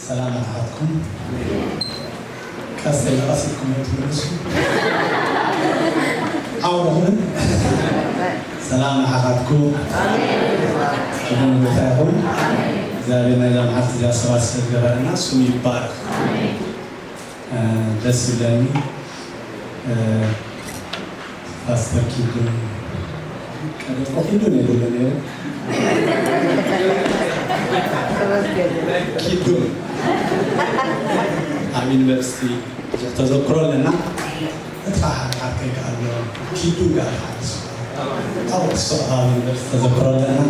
ሰላም ንዓኻትኩም። ቀስ ኢለ ቀስ ኢልኩም እዮም ትምልሱ። ዓው በኹም። ሰላም ንዓኻትኩም። ሰላም ጎይታ ይኹን። እግዚኣብሔር ናይዛ መዓልቲ እዚኣ ሰባት ስለ ዝገበረና ስሙ ይባረኽ። እ፣ ደስ ይብለኒ። እ፣ ፓስተር ኪዱን ቀደም እኮ ኪዱን የብሉን ነይሩ። ኪዱን ኣብ ዩኒቨርሲቲ ብዙሕ ተዘክሮ ኣለና። እቲ ከዓ ሓቀይ ከዓ ኣሎ። ኪዱን ከዓ ሓደ ሰው። ኣብ ኣክሱም ኣብ ዩኒቨርሲቲ ተዘክሮ ኣለና።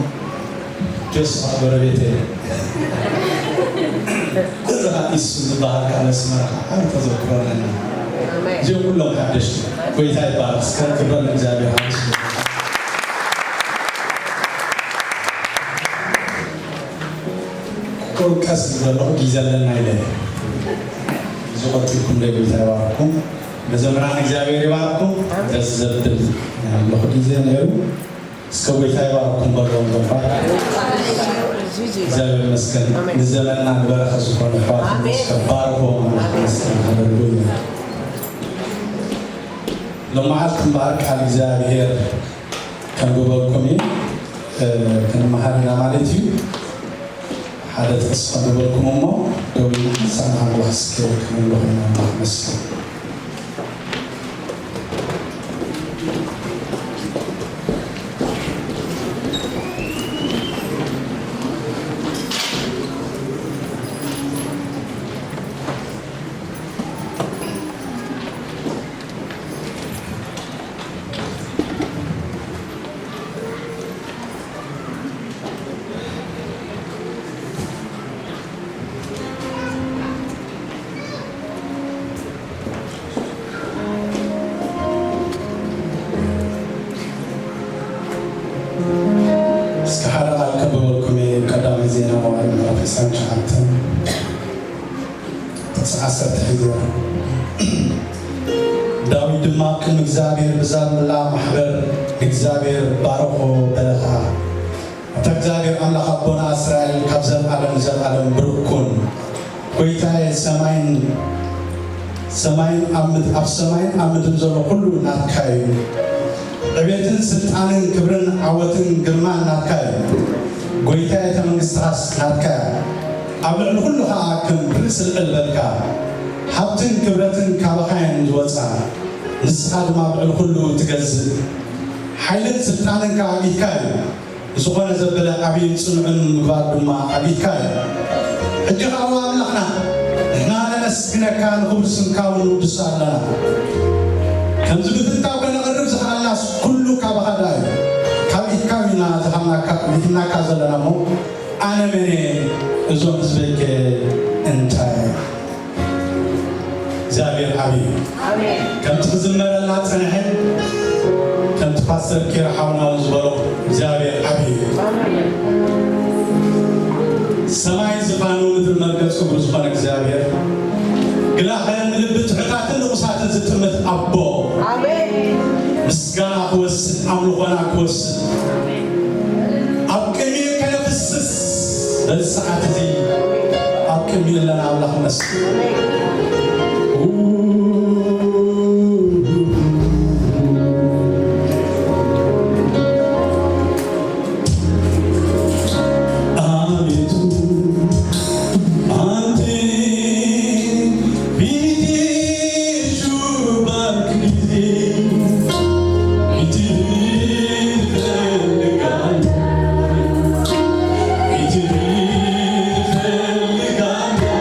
ጆስፋ ጎረቤት እየ። እዚ ከዓ ኢሱ ዝበሃል ከዓ መስመር ከዓ ዓቢ ተዘክሮ ኣለና። ኣሜን። እዚኦም ኩሎም ሓደሽቲ። ጎይታ ይባረክ። እስከ ክብረ ለእግዚኣብሔር። ሓሙስ ቁሩብ ቀስ ዘለኹ ግዜ ኣለና ኢለ። እዚ ቆጢርኩም ዶ ጎይታ ይባርኩም። መዘምራን እግዚኣብሔር ይባርኩም። ደስ ዘብል ናይ ኣምልኾ ግዜ ነይሩ። እስከ ጎይታ ይባርኩም በሎም። ገባ እግዚኣብሔር ይመስገን። ንዘመንና ንበረኸት ዝኾነ ኣሕዋት ኣሜን። እስከ ባርኮ ኣምላኽ ይመስገን። ሃሌሉያ። ሎመዓልቲ እምበኣር ቃል እግዚኣብሔር ከንብበልኩም እዩ። እ፣ ክንመሃር ኢና ማለት እዩ። ሓደ ጥቕሲ ከንብበልኩም እሞ ደው ኢልና ሓንሳብ ንኣምላኽ እስከ ከነምልኾ ኢና። ኣምላኽ ይመስገን። እስከ ሓደ ቃል ከንብበልኩም እየ። ቀዳማይ ዜና መዋዕል ምዕራፍ ዕስራን ትሽዓተን ጥቕሲ ዓሰርተ ሒዘ። ዳዊት ድማ ቅድሚ እግዚኣብሔር ብዛብላ ማሕበር ንእግዚኣብሔር ባረኾ በለ ኸዓ። ኣታ እግዚኣብሔር ኣምላኽ ኣቦና እስራኤል ካብ ዘለዓለም ንዘለዓለም ብሩኽ ኩን። ጐይታዬ፣ ሰማይን፣ ሰማይን ኣብ ምድ-፣ ኣብ ሰማይን ኣብ ምድርን ዘሎ ኩሉ ናትካ እዩ። ዕቤትን ስልጣንን ክብርን ዓወትን ግርማን ናትካ እዩ። ጐይታዬ፣ እታ መንግስትኻስ ናትካ እያ። ኣብ ልዕሊ ኩሉ ኸኣ ከም ርእሲ ልዕል በልካ። ሃብትን ክብረትን ካባኻ እየን ዝወጻ። ንስኻ ድማ ኣብ ልዕሊ ኩሉ ትገዝእ። ሓይልን ስልጣንን ከኣ ኣብ ኢድካ እዩ። ዝኾነ ዘበለ ዓብይን ጽኑዕን ምግባር ድማ ኣብ ኢድካ እዩ። ሕጂ ኸኣ ኣምላኽና፣ ንሕና ነመስግነካ፣ ንኽብሪ ስምካ እውን ንውድስ ኣለና። ከምዚ ብፍንታው ከነቕርብ ዝኸኣልናስ ኩሉ ካባኻ ደኣ እዩ። ካብ ኢድካ ኢና ዝሃብናካ፣ ልኢኽናካ ዘለና እሞ፣ ኣነ መን እየ? እዞም ህዝበይከ እንታይ እዮም? እግዚኣብሔር ዓብዪ እዩ። ኣሜን። ከምቲ ክዝመረልና ጸንሐ፣ ከምቲ ፓስተር ኬራ ሓውና እውን ዝበሎ እግዚኣብሔር ዓብዪ እዩ። ኣሜን። ሰማይ ዝፋኑ ምድሪ መርገጽ እግሩ ዝኾነ እግዚኣብሔር፣ ግላኸ ንልቢ ትሑታትን ንቑሳትን ዝጥምት ኣቦ፣ ኣሜን። ምስጋና ክወስድ፣ ኣምልኾና ክወስድ፣ ኣብ ቅድሚኡ ከነፍስስ በዚ ሰዓት እዚ ኣብ ቅድሚኡ ኣለና። ኣምላኽ ይመስገን። ኣቤቱ አንተ ፊትሽ ባርክ ጊዜ ፊትህ እፈልጋለሁ፣ ፊትህ እፈልጋለሁ፣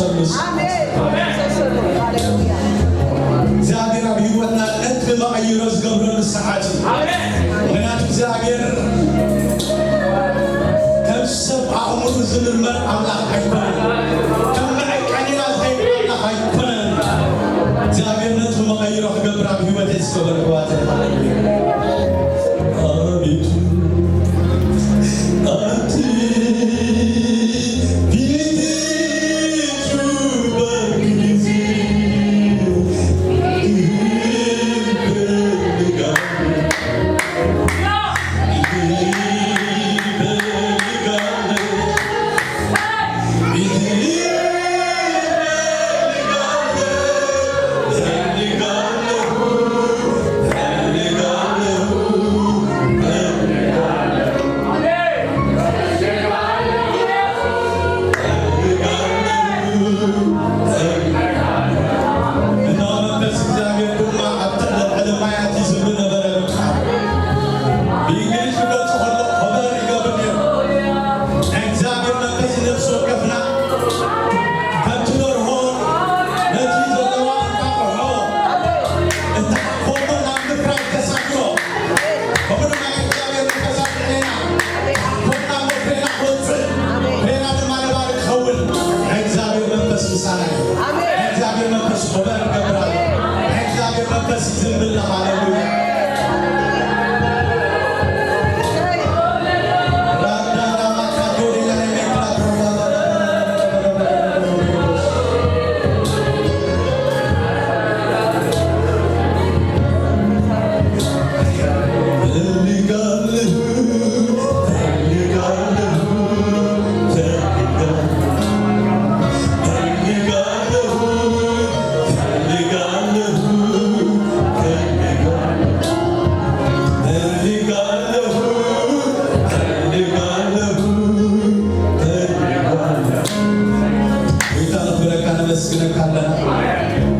ኣሜን። ሃሌሉያ። እግዚኣብሔር ኣብ ህይወትና ነቲ መቐይሮ ዝገብረሉ ሰዓት እዩ። ምክንያቱ እግዚኣብሔር ከም ሰብ ኣእምሩ ዝምርመር ኣምላኽ ኣይኮነን። ከም መዐቀኒና ዝኸይድ ኣምላኽ ኣይኮነን። እግዚኣብሔር ነቲ መቐይሮ ክገብር ኣብ ህይወተይ ዝገበረ ኣሕዋተይ። ሃሌሉያ። ኣቤቱ ኣንቲ ፊትህ ዙር በጊዜ እነሆ መንፈስ እግዚኣብሔር ድማ ኣብ ትሕቲ ልዕሊ ማያት ይዝምር ነበረ። ብእንግሊዝ ክገልጾ ከሎ ሆቨር ይገብር ነይሩ። ናይ እግዚኣብሔር መንፈስ ነፍሲ ወከፍና ከምቲ ደርሆ ነቲ ዘለዋ እንቋቑሖ እትሓቆፎ ናብ ምፍራይ ተሳግሮ፣ ከምኡ ድማ ናይ እግዚኣብሔር መንፈስ ኣብ ልዕሌና ሓቆፍና እሞ ፍሬና ክወፅእ፣ ፍሬና ድማ ነባሪ ክኸውን ናይ እግዚኣብሔር መንፈስ ምሳና እዩ። ናይ እግዚኣብሔር መንፈስ ሆቨር ይገብር ኣሎ። ናይ እግዚኣብሔር መንፈስ ይዝንብል ኣሎ። ሃሌሉያ። ጎይታ ነኽብረካ ነመስግነካ ኣለና።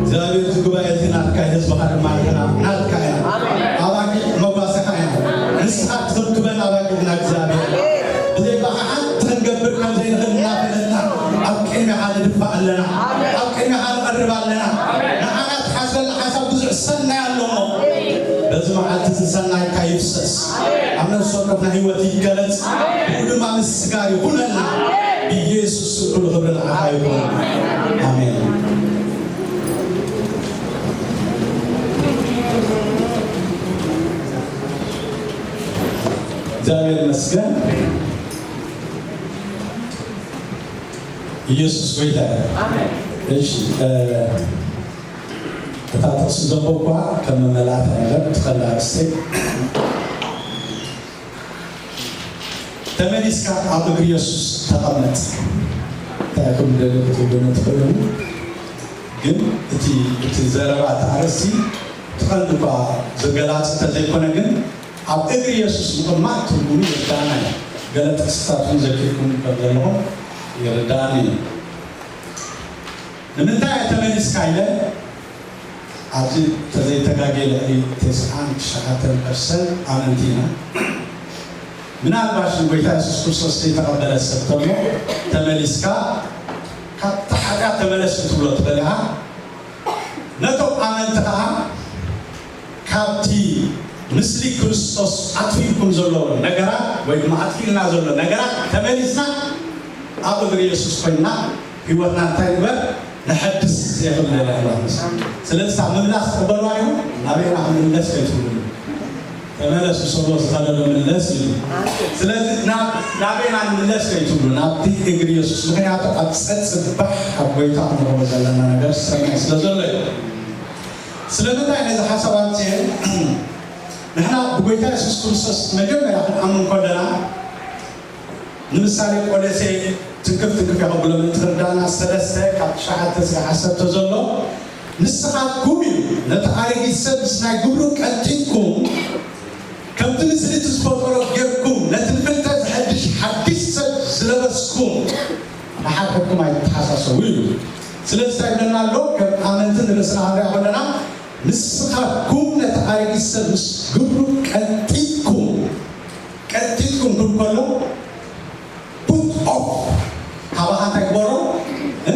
እግዚኣብሔር፣ እዚ ጉባኤ እዚ ናትካ እዩ፣ ህዝብኻ ድማ ንሕና ናትካ ኢና። ኣባጊዕ መጓሰኻ ኢና። ንስኻ ትኽብክበን ኣባጊዕና እግዚኣብሔር። ብዘይ ብኣኻ ሓንቲ ክንገብር ከም ዘይንኽእል እናፈለጥና ኣብ ቅድሜኻ ንድፋእ ኣለና። ኣብ ቅድሜኻ ንቐርብ ኣለና። ንዓና ትሓስበልና ሓሳብ ብዙሕ ሰናይ ኣሎ እሞ በዚ መዓልቲ እዚ ሰናይካ ይፍሰስ። ኣብ ነፍሲ ወከፍና ህይወት ይገለጽ። ብኡ ድማ ምስጋር ይኹነልና። ብኢየሱስ ስም ኩሉ ክብሪ ንዓኻ ይኹን። ኣሜን። እግዚኣብሔር ይመስገን። ኢየሱስ ጎይታ እዩ። ኣሜን። እሺ፣ እ፣ እታ ጥቕሲ ዘንበብኳ ከም መመላእታ ነገር ትኸላ ኣርእስተይ። ተመሊስካ ኣብ እግሪ የሱስ ተቐመጥ። እንታይ ኢኹም ደሊ ክትብሉኒ ትኽእሉ፣ ግን እቲ፣ እቲ ዘረባ፣ እቲ ኣርእስቲ፣ እቲ ቀንዲ እኳ ዘገላጽ እንተዘይኮነ፣ ግን ኣብ እግሪ የሱስ ምቕማጥ ትርጉሙ ይርዳእና እዩ። ገለ ጥቕስታት እውን ዘኪርኩም ከም ዘለኹም ይርዳእኒ እዩ። ንምንታይ እየ ተመሊስካ ኢለ፣ ኣብዚ ተዘይተጋግየ ልዕሊ ተስዓን ትሽዓተን ፐርሰንት ኣመንቲ ኢና። ምናልባሽ ንጎይታ የሱስ ክርስቶስ ዘይተቐበለ ሰብ ተሎ ተመሊስካ ካብቲ ሓጢኣት ተመለስ ክትብሎ ትኽእል ኢኻ። ነቶም ኣመንቲ ኸዓ ካብቲ ምስሊ ክርስቶስ ኣጥፊእኩም ዘሎ ነገራት ወይ ድማ ኣጥፊእልና ዘሎ ነገራት ተመሊስና ኣብ እግሪ የሱስ ኮይንና ህይወትና እንታይ ንግበር? ንሐድስ። የኽብለና ይባርስ። ስለዚ እታ ምምላስ ትቕበልዋ ኢኹም። ናበይና ክንምለስ ከይትብሉ። ተመለሱ፣ ሰሎ ዝኸለሎ ምለስ ኢሉ። ስለዚ ናብ፣ ናበይና ንምለስ ከይትብሉ፣ ናብቲ እግሪ የሱስ። ምኽንያቱ ኣብ ጸጽባሕ ኣብ ጎይታ ክንረኽቦ ዘለና ነገር ሰናይ ስለ ዘሎ እዩ። ስለምንታይ ነዚ ሓሳብ ኣምጽኤ? ንሕና ብጎይታ የሱስ ክርስቶስ መጀመርያ ክንኣምን ከለና፣ ንምሳሌ ቆሎሴ ትንክፍ ትንክፍ እየ ከብሎ ምእንቲ ክርዳእና፣ ሰለስተ ካብ ትሽዓተ እስከ ዓሰርተ ዘሎ፣ ንስኻትኩም እዩ ነቲ ኣረጊት ሰብ ምስ ናይ ግብሩ ቀንጢጥኩም፣ ከምቲ ምስሊ እቲ ዝፈጠሮ ጌርኩም፣ ነቲ ንፍልጠት ዘሐድሽ ሓድሽ ሰብ ዝለበስኩም፣ ንሓድሕድኩም ኣይትተሓሳሰቡ ይብል። ስለዚ እንታይ ይብለና ኣሎ? ከም ኣመንቲ ንርእስና ክንሪኣ ከለና፣ ንስኻትኩም ነቲ ኣረጊት ሰብ ምስ ግብሩ ቀንጢጥኩም፣ ቀንጢጥኩም ክብል ከሎ፣ ፑት ኦፍ፣ ካባኻ እንታይ ግበሮ? እ?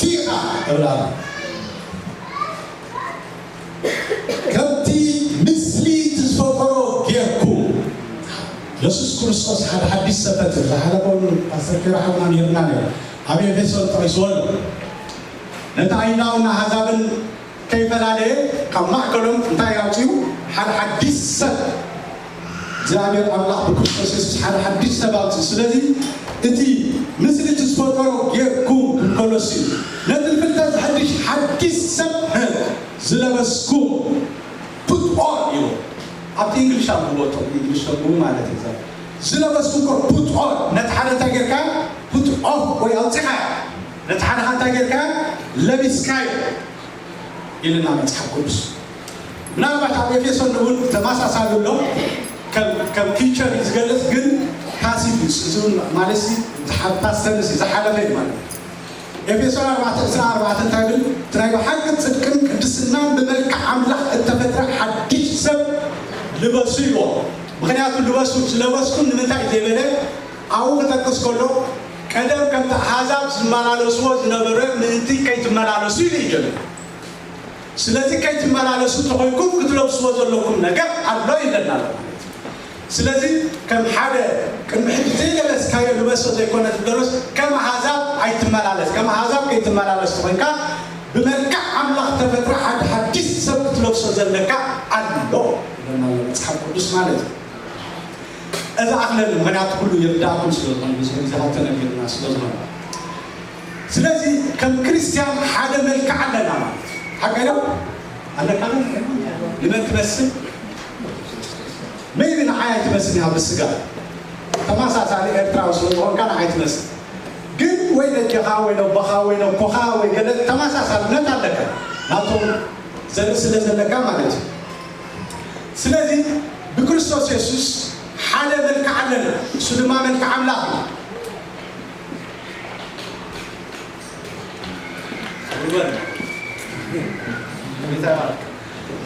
ኢኻ እብላ። ከምቲ ምስሊ እቲ ዝፈጠሮ ጌርኩም። የሱስ ክርስቶስ ሓደ ሓድሽ ሰብ ፈጥር። ዝሓለፈ እውን ፓስተር ኬራ ሓውና ነይርና ነይሩ። ኣብ ኤፌሶን ጠቒስዎ ኣሎ። ነቲ ኣይናውን ኣሕዛብን ከይፈላለየ ካብ ማእከሎም እንታይ ኣውፅኡ? ሓደ ሓድሽ ሰብ እግዚኣብሔር ኣምላኽ ብክርስቶስ የሱስ ሓደ ሓድሽ ሰብ ኣውፅኡ። ስለዚ እቲ ምስሊ እቲ ዝፈጠሮ ጌርኩም ክብከሎሲ ነቲ ፍልጠት ዝሐድሽ ሓድሽ ሰብ ዝለበስኩም ፑት ኦን እዩ። ኣብቲ እንግሊሽ ኣብዎ እቶም እንግሊሽ ተርጉሙ ማለት እዩ። ዝለበስኩም እኮ ፑት ኦን ነቲ ሓደ እንታይ ጌርካ ፑት ኦፍ ወይ ኣውፅኻ ነቲ ሓደ እንታይ ጌርካ ለቢስካ ኢልና መጽሓፍ ቅዱስ። ምናልባት ኣብ ኤፌሶን እውን ተመሳሳሊ ኣሎ። ከም ከም ፊውቸር እዩ ዝገልጽ፣ ግን ፓሲቭ እዩ። እዚ እውን ማለት ሲ ፓስት ተንስ እዩ፣ ዝሓለፈ እዩ ማለት እዩ። ኤፌሶን ኣርባዕተ ዕስራን ኣርባዕተን እንታይ ይብል? እቲ ናይ ብሓቂ ጽድቅን ቅድስናን ብመልክዕ ኣምላኽ እተፈጥረ ሓድሽ ሰብ ልበሱ ይብሎ። ምኽንያቱ ልበሱ ዝለበስኩም ንምንታይ ዘይበለ ኣብኡ ክጠቅስ ከሎ ቀደም ከምቲ ኣሕዛብ ዝመላለስዎ ዝነበረ ምእንቲ ከይትመላለሱ ኢሉ ይጀምር። ስለዚ ከይትመላለሱ እንተኾይንኩም ክትለብስዎ ዘለኩም ነገር ኣሎ ይብለና ኣሎ ማለት እዩ። ስለዚ ከም ሓደ ቅድሚ ሕጂ ዘይለበስካዮ ልበሶ ዘይኮነ ዝበሎስ ከም ኣሕዛብ ኣይትመላለስ፣ ከም ኣሕዛብ ከይትመላለስ ተኾይንካ ብመልክዕ ኣምላኽ ተፈጥረ ሓደ ሓድሽ ሰብ ክትለብሶ ዘለካ ኣሎ ይብለና ኣሎ መጽሓፍ ቅዱስ ማለት እዩ። እዚ ኣኽለኒ ምኽንያቱ ኩሉ ይርዳእኩም ስለ ዝኾነ ብዙሕ ግዜ ካብ ተነጊርና ስለ ዝኾነ ስለዚ ከም ክርስትያን ሓደ መልክዕ ኣለና ማለት እዩ። ሓቀ ዶ ኣለካ? ንመን ትመስል? መይቢ ንዓይ ኣይትመስል ኢኻ ብስጋ ተመሳሳሊ ኤርትራዊ ስለ ዝኾንካ ንዓይ ትመስል። ግን ወይ ነጀኻ ወይ ነቦኻ ወይ ነኮኻ ወይ ገለ ተመሳሳልነት ኣለካ ናቶም ዘርኢ ስለ ዘለካ ማለት እዩ። ስለዚ ብክርስቶስ የሱስ ሓደ መልክዕ ኣለና፣ እሱ ድማ መልክዕ ኣምላኽ እዩ።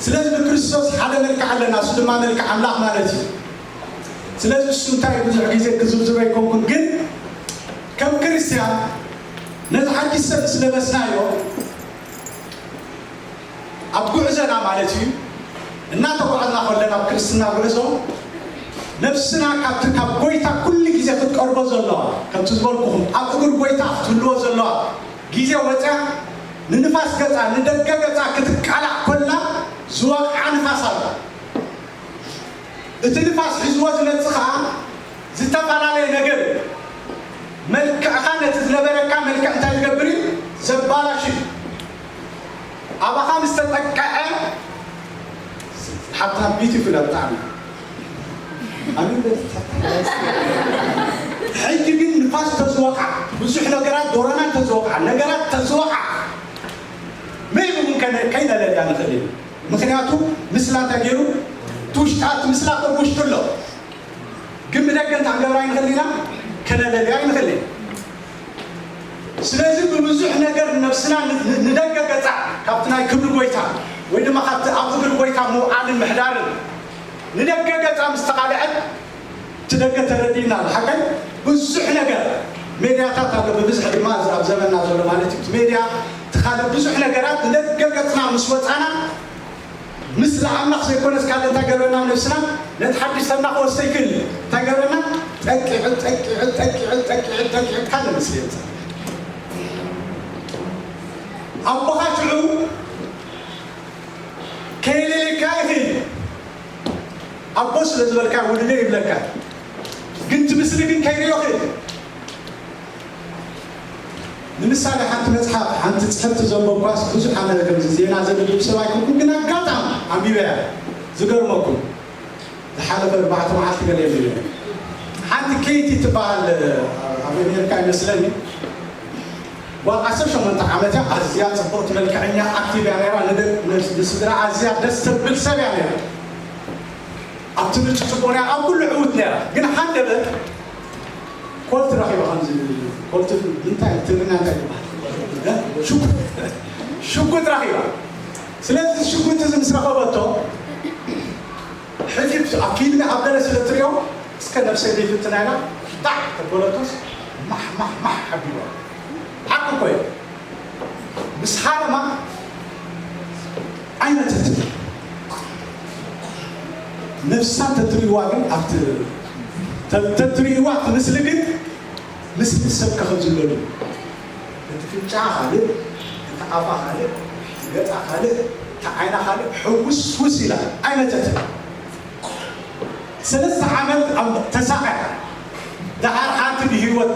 ስለዚ ብክርስቶስ ሓደ መልክዕ ኣለና፣ እሱ ድማ መልክዕ ኣምላኽ ማለት እዩ። ስለዚ እሱ እንታይ ብዙሕ ግዜ ክዝርዝሮ ኣይኮንኩን፣ ግን ከም ክርስትያን ነዚ ሓድሽ ሰብ ስለበስናዮ ኣብ ጉዕዞና ማለት እዩ እናተጓዕዝና ከለና ኣብ ክርስትና ጉዕዞ ነፍስና ካብቲ ካብ ጎይታ ኩሉ ግዜ ክትቀርቦ ዘለዋ ከምቲ ዝበልኩኹም ኣብ እግር ጎይታ ክትህልዎ ዘለዋ ግዜ ወፅያ ንንፋስ ገፃ ንደገ ገፃ ክትቃላዕ ኮላ ዝወቕዓ ንፋስ ኣሎ። እቲ ንፋስ ሒዝዎ ዝመጽእ ኸኣ ዝተፈላለየ ነገር እዩ። መልክዕኻ ነቲ ዝነበረካ መልክዕ እንታይ ዝገብር እዩ? ዘባላሽ እዩ። ኣባኻ ምስ ተጠቅዐ ሓብታ ቢዩቲፉል እያ ብጣዕሚ። ኣሜን በል። ሕጂ ግን ንፋስ ተዝወቕዓ ብዙሕ ነገራት ዶሮና ተዝወቕዓ ነገራት ተዝወቕዓ ሜቢ እውን ከይነለልያ ንኽእል እዩ። ምኽንያቱ ምስላ እንታይ ገይሩ እቲ ውሽጣ እቲ ምስላ ከም ውሽጡ ኣሎ ግን ብደገ እንታይ ክንገብራ ኣይንኽእል ኢና ከነለልያ ኣይንኽእል ኢና። ስለዚ ብብዙሕ ነገር ነብስና ንደገ ገፃ ካብቲ ናይ ክብሪ ጎይታ ወይ ድማ ካብቲ ኣብ እግሪ ጎይታ ምውዓልን ምሕዳርን ንደገ ገፃ ምስ ተቓልዐት እቲ ደገ ተረዲእና ሓቀይ ብዙሕ ነገር ሜድያታት ኣሎ ብብዝሒ ድማ እዚ ኣብ ዘመንና ዘሎ ማለት እዩ እቲ ሜድያ እቲ ካልእ ብዙሕ ነገራት ንደገ ገፅና ምስ ወፃና ምስ ለኣምላኽ ዘይኮነስ ካልእ እንታይ ገብረና ነብስና ነቲ ሓድሽ ሰብና ክወስዶ ይክእል እንታይ ገብረና ጠቂዑ ጠቂዑ ጠቂዑ ጠቂዑ ጠቂዑ ካልእ ምስሊ የምፅእ ኣቦኻ ሽዑ ከየለለካ ይኽእል ኣቦ ስለ ዝበልካ ውልደ ይብለካ ግን እቲ ምስሊ ግን ከይሪኦ ክእል ንምሳሌ ሓንቲ መፅሓፍ ሓንቲ ፅሕፍቲ ዘንበብኳስ ብዙሕ ዓመት ከምዚ ዜና ዘንብብ ሰብ ኣይኮንኩን ግን ኣጋጣሚ ኣንቢበያ ዝገርመኩም ዝሓለፈ ኣርባዕተ መዓልቲ ገለ የብለ ሓንቲ ኬይቲ ትበሃል ኣብ ኣሜሪካ ይመስለኒ ጓል ዓሰርተ ሸሞንተ ዓመት እያ ኣዝያ ፅብቕቲ መልክዐኛ ኣክቲቭ እያ ነራ ንስድራ ኣዝያ ደስ ተብል ሰብ እያ ነራ ኣብቲ ምርጭ ፅቡቕ ነያ ኣብ ኩሉ ዕውት ነራ ግን ሓንደበት ኮልት ረኺባ ከምዚ ኮልት እንታይ ትግርኛ እንታይ ይበሃል ሽጉጥ ረኺባ ስለዚ ሽጉጥ እዚ ምስ ረኸበቶ ሕጂ ኣብ ፊልሚ ኣብ ገለ ስለ ትሪኦ እስከ ነብሰይ ዘይፍትና ኢላ ባዕ ተበለቶስ ማሕ ማሕ ማሕ ሓቢዋ ሓቂ እኮ እዩ ምስሓ ድማ ኣይመተትን። ነፍሳ ተትርእይዋ ግን ኣብቲ ተ- ተትርእይዋ እቲ ምስሊ ግን፣ ምስ ሰብ ከኸም ዝብለሉ፣ እቲ ፍንጫ ካልእ፣ እቲ ኣፋ ካልእ፣ እቲ ገጻ ካልእ፣ እቲ ዓይና ካልእ፣ ሕውስ ውስ ኢላ ኣይመተትን። ሰለስተ ዓመት ኣብ ተሳቐያ። ደሓር ሓንቲ ብህይወት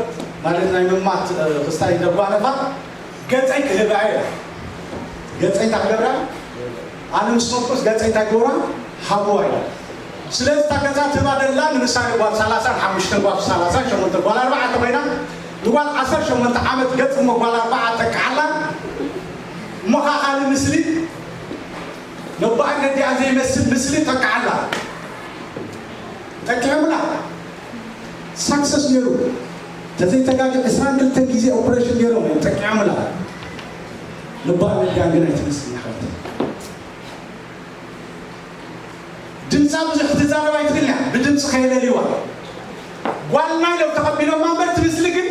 ማለት ናይ ምማት ክስታይ ደጓነፋ ገጸይ ክህብኣ እየ። ገጸይ ታገብራ ኣነ ምስ መጥኩስ ገጸይ እንታይ ገብራ ሃብዋ እያ። ስለዚ እታ ገዛ ትህባ ደላ ንምሳሌ ጓል ሰላሳን ሓሙሽተን ጓል ሰላሳን ሸሞንተ ጓል ኣርባዕተ ኮይና ንጓል ዓሰርተ ሸሞንተ ዓመት ገጽ እሞ ጓል ኣርባዕተ ተካዓላ እሞ ኻኻሊ ምስሊ ነባኣን ነዲኣን ዘይመስል ምስሊ ተካዓላ። ጠቂዖምላ ሳክሰስ ነይሩ። ተዘይተጋጊ ዕስራን ክልተን ግዜ ኦፕሬሽን ነይሮም እዮም ጠቂዖምላ። ልባ ኣመልኪያን ግን ኣይትመስልን ሓብቲ። ድምፃ ብዙሕ ክትዛረብ ኣይትኽእል እያ። ብድምፂ ከየለልዋ ጓልና ኢሎም ተቐቢሎም ማንበር ትምስሊ ግን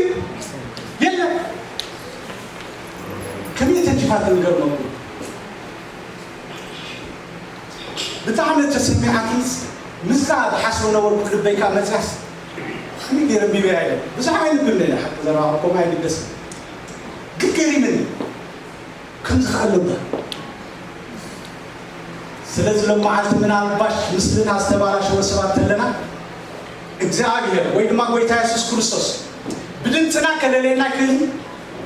የለን። ከመይ ተጅፋት ንገርመኩም ብጣዕሚ ተሰሚዓትንስ ምስዛ ዝሓስቦ ነበርኩ ልበይካ መፅያስ ከመይ ገይረ ቢበያ ኢለ ብዙሕ ኣይንብልነ ኢለ ሓቂ ዘረባ ከምኡ ኣይግደስን ግን ገሪምኒ ከምዚ ከኣ ኣለባ ስለዚ ሎም መዓልቲ ምናልባሽ ምስልና ዝተባላሸወ ሰባት ተለና እግዚኣብሔር ወይ ድማ ጎይታ የሱስ ክርስቶስ ብድምፅና ከለለየና ይክእል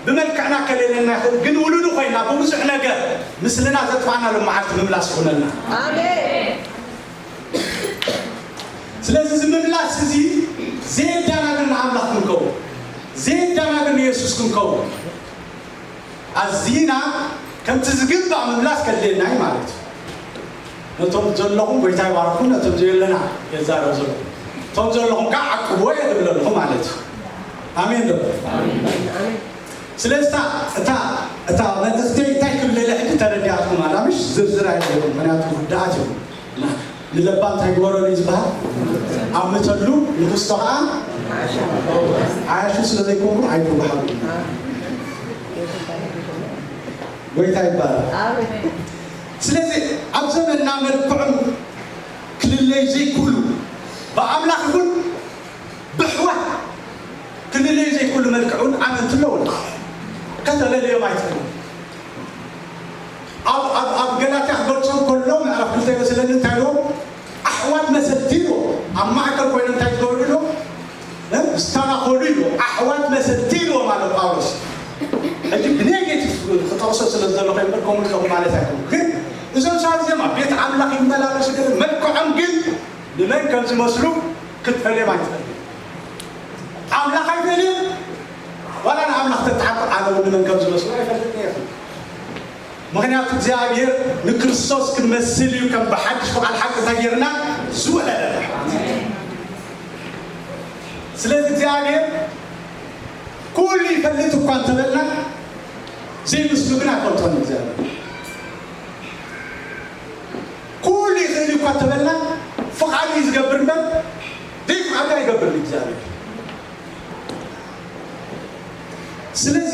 ብመልክዕና ከለለየና ይክእል ግን ውሉዱ ኮይና ብብዙሕ ነገር ምስልና ዘጥፋና ሎም መዓልቲ ምምላስ ይኮነልና ስለዚ እዚ ምምላስ እዚ ዘየዳናግር ንኣምላኽ ክንከውን ዘየዳናግር ንየሱስ ክንከውን ኣዚና ከምቲ ዝግባእ ምምላስ ከድልየና እዩ ማለት እዩ ነቶም ዘለኹም ጎይታ ይባርኩም ነቶም ዘየለና የዛረብ ዘለኹ እቶም ዘለኹም ከዓ ዓቅብዎ እየ ዝብለልኹ ማለት እዩ ኣሜን ዶ ስለዚ እታ እታ እታ መልእክተይ እንታይ ክብለለ ሕጂ ተረዲኣትኩም ኣላ ምሽ ዝርዝር ኣይደለኩም ምክንያቱ ውዳኣት እዩ ንለባ እንታይ ግበረሉ እዩ ዝበሃል ኣምተሉ ንክስቶ ከዓ ዓያሹ ስለ ዘይኮንኩም ኣይትወሃቡ ጎይታ ይባላል ስለዚ ኣብ ዘመንና መልክዖም ክልለዩ ዘይክእሉ ብኣምላኽ ይኹን ብሕዋት ክልለዩ ዘይክእሉ መልክዕ እውን ኣመንቲ ኣለውና ከተለልዮም ኣይትኽእሉ ኣብ ገላትያ ክገልጾም ከሎ ምዕራፍ ክልተ ይመስለኒ እንታይ ኢልዎ ኣሕዋት መሰልቲ ኢልዎ ኣብ ማእከል ኮይኖም እንታይ ዝገብሩ ኢልዎ ዝተናኸሉ ኢልዎ ኣሕዋት መሰልቲ ኢልዎ ማለት ጳውሎስ ሕጂ ብኔጌቲቭ ክጠቕሶ ስለ ዝደለኹ እምበር ከምኡ ኣለኹ ማለት ኣይኮኑ ግን እዞም ሰባት እዚኦም ኣብ ቤት ኣምላኽ ይመላለሱ ገለ መልክዖም ግን ንመን ከም ዝመስሉ ክትፈልዮም ኣይትኽእል ኣምላኽ ኣይፈልዮም ዋላ ንኣምላኽ ተተሓቁ ኣነ እውን ንመን ከም ዝመስሉ ኣይፈልጥ እየ ምኽንያቱ እግዚኣብሔር ንክርስቶስ ክንመስል እዩ ከም ብሓድሽ ፍቓድ ሓቂ እንታይ ጌርና ዝወለደና ስለዚ እግዚኣብሔር ኩሉ ይፈልጥ እኳ እንተበልና ዘይምስሉ ግን ኣይፈልጦን እግዚኣብሔር ኩሉ ይኽእል እኳ እንተበልና ፍቓዱ እዩ ዝገብር እምበር ዘይፍቓዱ ኣይገብርን እግዚኣብሔር ስለዚ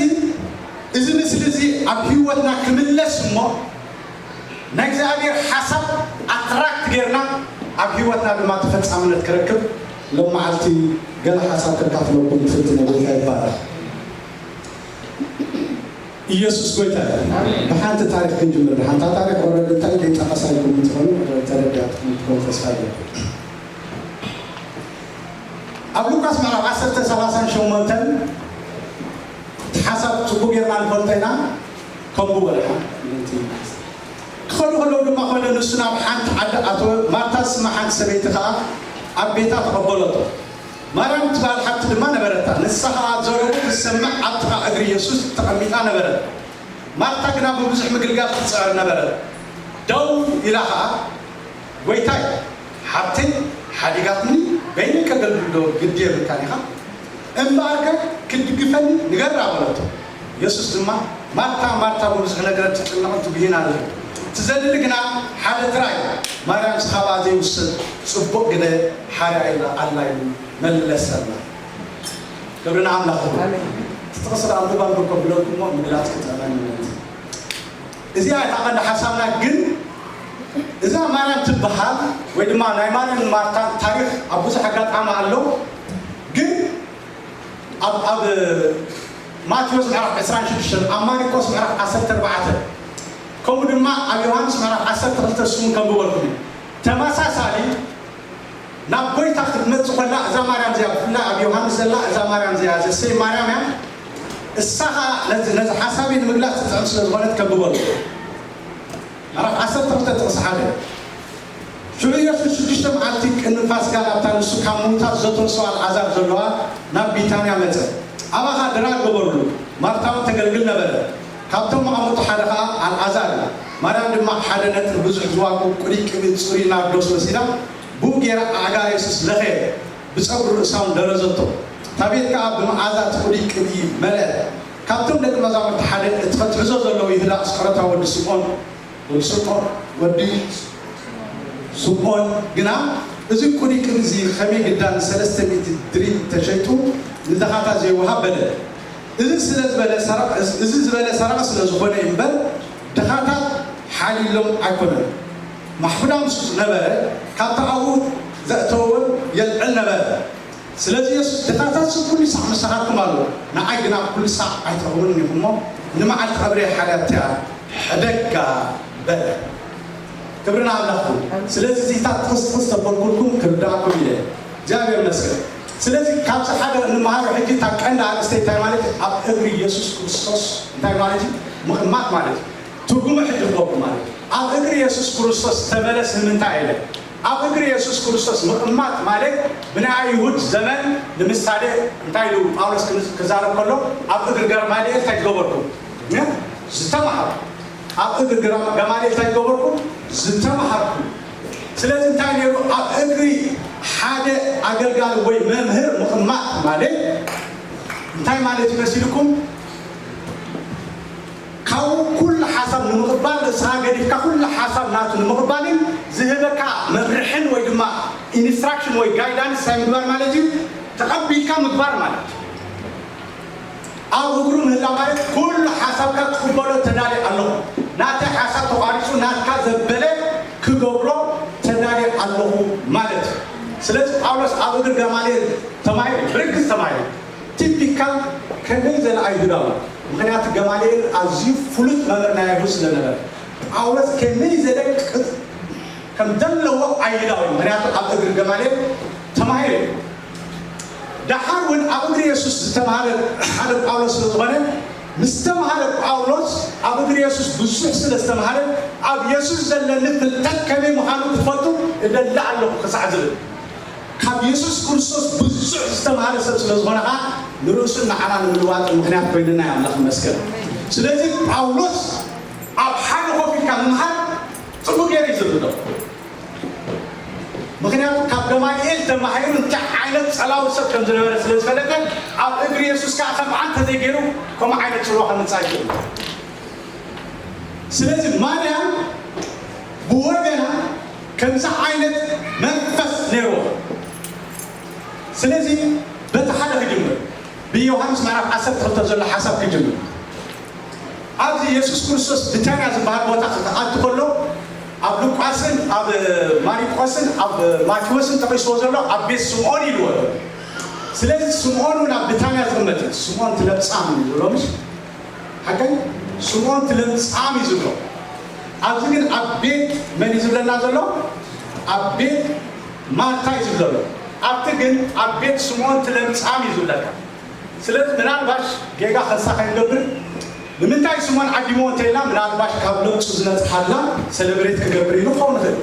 እዚ ምስሊ እዚ ኣብ ህይወትና ክምለስ እሞ ናይ እግዚኣብሔር ሓሳብ ኣትራክት ጌርና ኣብ ህይወትና ድማ ተፈፃምነት ክረክብ ሎም መዓልቲ ገለ ሓሳብ ከካፍለኩም ትፍልቲ ነጎይታ ይባላል ኢየሱስ ጎይታ ብሓንቲ ታሪክ ክንጅምር ሓንታ ታሪክ ወረድ እንታይ ዘይጠቀሳልኩም እንትኾኑ ተረዲኣትኩም ትኾኑ ተስፋ ኣለኩም ኣብ ሉቃስ ምዕራፍ ዓሰርተ ሰላሳን ሸሞንተን እቲ ሓሳብ ፅቡቅ ጌርና ንፈልጦ ኢና ከምኡ በልሓ ምንቲ ክኸዱ ከለዉ ድማ ኮይነ ንሱ ናብ ሓንቲ ዓዲ ኣተወ ማርታ ዝስማ ሓንቲ ሰበይቲ ከዓ ኣብ ቤታ ተቐበለቶ ማርያም ትበሃል ሓብቲ ድማ ነበረታ ንሳ ከዓ ዘረቡ ትሰምዕ ኣብ ጥቓ እግሪ የሱስ ተቐሚጣ ነበረት ማርታ ግና ብብዙሕ ምግልጋል ትፅዕር ነበረት ደው ኢላ ከዓ ጎይታይ፣ ሓብተይ ሓዲጋትኒ በይነይ ከገልግል ዶ ግዲ የብልካን ኢኻ? እምበኣርከ ክትድግፈኒ ንገራ በለቶ። የሱስ ድማ፣ ማርታ፣ ማርታ፣ ብብዙሕ ነገር ትጭነቕን ትጉህይን ኣለኺ። ትዘድሊ ግና ሓደ ጥራይ እዩ። ማርያምስ ካብኣ ዘይውሰድ ጽቡቕ ግደ ሓርያ ኢላ ኣላ ኢሉ መለሰላ። ክብሪ ንኣምላኽ ይኹን። ኣሜን። እቲ ጥቕሲ ደኣ ኣንብባ ኣንብብ ከብለኩም እሞ ምግላጽ ክጥዕመኒ ማለት እዩ። እዚኣ እታ ቀንዲ ሓሳብና። ግን እዛ ማርያም ትበሃል ወይ ድማ ናይ ማርያም ማርታ ታሪኽ ኣብ ብዙሕ ኣጋጣሚ ኣሎ። ግን ኣብ ኣብ ማቴዎስ ምዕራፍ ዕስራን ሽዱሽተን፣ ኣብ ማርቆስ ምዕራፍ ዓሰርተ ኣርባዕተ፣ ከምኡ ድማ ኣብ ዮሃንስ ምዕራፍ ዓሰርተ ክልተ ስሙ ከንብበልኩም እዩ። ተመሳሳሊ ናብ ጎይታ ክትመጽእ ከላ እዛ ማርያም እዚኣ፣ ብፍላይ ኣብ ዮሃንስ ዘላ እዛ ማርያም እዚኣ ዘሰይ ማርያም እያ። እሳ ኸኣ ነዚ ነዚ ሓሳበይ ንምግላጽ ትጥዕም ስለ ዝኾነት ከንብበልኩም። ምዕራፍ ዓሰርተ ክልተ ጥቕሲ ሓደ። ሽዑ ኢየሱስ ሽዱሽተ መዓልቲ ቅድሚ ፋስጋ ናብታ ንሱ ካብ ምዉታት ዘተንስኦ ኣልዓዛር ዘለዋ ናብ ቢታንያ መጸ። ኣብኣ ኸኣ ድራር ገበርሉ። ማርታ እውን ተገልግል ነበረ። ካብቶም መቓሙቲ ሓደ ኸኣ ኣልዓዛር እዩ። ማርያም ድማ ሓደ ነጥቢ ብዙሕ ዝዋግኡ ቅሉይ ቅብኢ ጽሩይ ናርዶስ ወሲዳ ብኡ ገይራ ኣእጋር የሱስ ለኸየት፣ ብጸጉሪ ርእሳ እውን ደረዘቶ። እታ ቤት ከኣ ብመኣዛ እቲ ቅሉይ ቅብኢ መልአት። ካብቶም ደቂ መዛሙርቲ ሓደ እቲ ከትሕዞ ዘለዎ ይሁዳ ኣስቆሮታዊ ወዲ ስምዖን ወዲ ስምዖን ወዲ ስምዖን ግና፣ እዚ ቅሉይ ቅብኢ እዚ ከመይ ግዳ ንሰለስተ ሚእቲ ድሪም ተሸይጡ ንድኻታት ዘይወሃብ በለ። እዚ ስለ ዝበለ ሰራቒ፣ እዚ ዝበለ ሰራቒ ስለ ዝኾነ እዩ እምበር፣ ድኻታት ሓልዩሎም ኣይኮነን። ማሕፉዳ ምስኡ ዝነበረ ካብቲ ኣብኡ ዘእተወ የልዕል ነበረ። ስለዚ የሱስ፣ ድኻታትሲ ኩሉ ሳዕ ምሳኻትኩም ኣሎ፣ ንዓይ ግና ኩሉ ሳዕ ኣይትረኽቡንን ኢኹም እሞ፣ ንመዓልቲ ቀብረይ ሓልያትያ ሕደጋ በለ። ክብሪ ንኣምላኽ ይኹን። ስለዚ እዚታት ጥቕስ ጥቕስ ተበልኩልኩም ክርድኣኩም ኢለ። እግዚኣብሔር ይመስገን። ስለዚ ካብዚ ሓደ እንመሃሮ ሕጂ እታ ቀንዲ ኣርእስቲ እንታይ ማለት እዩ? ኣብ እግሪ የሱስ ክርስቶስ እንታይ ማለት እዩ? ምቕማጥ ማለት እዩ። ትርጉሙ ሕጂ ክበኩም ማለት እዩ። ኣብ እግሪ የሱስ ክርስቶስ ተመለስ ንምንታይ ኢለ? ኣብ እግሪ የሱስ ክርስቶስ ምቕማጥ ማለት ብናይ ኣይሁድ ዘመን ንምሳሌ እንታይ ኢሉ ጳውሎስ ክዛረብ ከሎ ኣብ እግሪ ገማልኤል እንታይ ዝገበርኩም? ዝተምሃርኩም። ኣብ እግሪ ገማልኤል እንታይ ዝገበርኩም? ዝተምሃርኩም። ስለዚ እንታይ ነይሩ? ኣብ እግሪ ሓደ ኣገልጋሊ ወይ መምህር ምቕማጥ ማለት እንታይ ማለት ይመስልኩም? ካብኡ ኩሉ ሓሳብ ንምቕባል፣ ርእስኻ ገዲፍካ ኩሉ ሓሳብ ናቱ ንምቕባልን ዝህበካ መምርሕን ወይ ድማ ኢንስትራክሽን ወይ ጋይዳንስ እንታይ ምግባር ማለት እዩ? ተቐቢልካ ምግባር ማለት እዩ። ኣብ እግሩ ምህላ ማለት ኩሉ ሓሳብካ ክቕበሎ ተዳልየ ኣለኹ። ናተይ ሓሳብ ተቋሪጹ ናትካ ዘበለ ክገብሮ ተዳልየ ኣለኹ ማለት እዩ። ስለዚ ጳውሎስ ኣብ እግሪ ገማልኤል ተማሂሩ፣ ብርግጽ ተማሂሩ። ቲፒካል ከመይ ዘለ ኣይሁዳዊ፣ ምኽንያቱ ገማልኤል ኣዝዩ ፍሉጥ መምህር ናይ ኣይሁድ ስለ ነበረ፣ ጳውሎስ ከመይ ዘለ ቅጽ ከም ዘለዎ ኣይሁዳዊ፣ ምኽንያቱ ኣብ እግሪ ገማልኤል ተማሂሩ እዩ። ደሓር እውን ኣብ እግሪ የሱስ ዝተምሃረ ሓደ ጳውሎስ ስለ ዝኾነ፣ ምስ ተምሃረ ጳውሎስ ኣብ እግሪ የሱስ ብዙሕ ስለ ዝተምሃረ፣ ኣብ የሱስ ዘለኒ ፍልጠት ከመይ ምዃኑ ክፈልጡ እደሊ ኣለኹ ክሳዕ ዝብል፣ ካብ የሱስ ክርስቶስ ብዙሕ ዝተምሃረ ሰብ ስለ ዝኾነ ኸዓ፣ ንርእሱን ንዓና ንምልዋጥ ምኽንያት ኮይንና እዩ። ኣምላኽ ይመስገን። ስለዚ ጳውሎስ ኣብ ሓደ ኮፍ ኢልካ ምምሃር ጽቡቕ ገይሩ እዩ ዝርድኦ። ምኽንያቱ ካብ ገማልኤል ተማሂሩ እንታይ ዓይነት ጸላዊ ሰብ ከም ዝነበረ ስለ ዝፈለጠ፣ ኣብ እግሪ የሱስ ከኣ ከምኣ እንተዘይገይሩ ከምኡ ዓይነት ጽልዋ ከምጽእ ኣይክእልን። ስለዚ ማርያም ብወገና ከምዚ ዓይነት መንፈስ ነይርዋ። ስለዚ በቲ ሓደ ክጅምር፣ ብዮሃንስ ምዕራፍ ዓሰርተ ክልተ ዘሎ ሓሳብ ክጅምር። ኣብዚ የሱስ ክርስቶስ ቢታንያ ዝበሃል ቦታ ክኣቱ ከሎ፣ ኣብ ሉቃስን ኣብ ማሪቆስን ኣብ ማቴዎስን ጠቒስዎ ዘሎ ኣብ ቤት ስምዖን ኢልዎ ኣሎ። ስለዚ ስምዖን እውን ኣብ ቢታንያ ዝቕመጥ እዩ። ስምዖን እቲ ለምጻም እዩ ዝብሎ፣ ምሽ ሓቀይ? ስምዖን እቲ ለምጻም እዩ ዝብሎ። ኣብዚ ግን ኣብ ቤት መን እዩ ዝብለና ዘሎ? ኣብ ቤት ማርታ እዩ ዝብሎ። ኣብቲ ግን ኣብ ቤት ስምዖን እቲ ለምጻም እዩ ዝብለካ። ስለዚ ምናልባሽ ጌጋ ከሳ ከይንገብር፣ ንምንታይ ስምዖን ዓዲሞ እንተኢልና፣ ምናልባሽ ካብ ለምጹ ዝነጽሓላ ሰለብሬት ክገብር ኢሉ ክኸውን ይኽእል።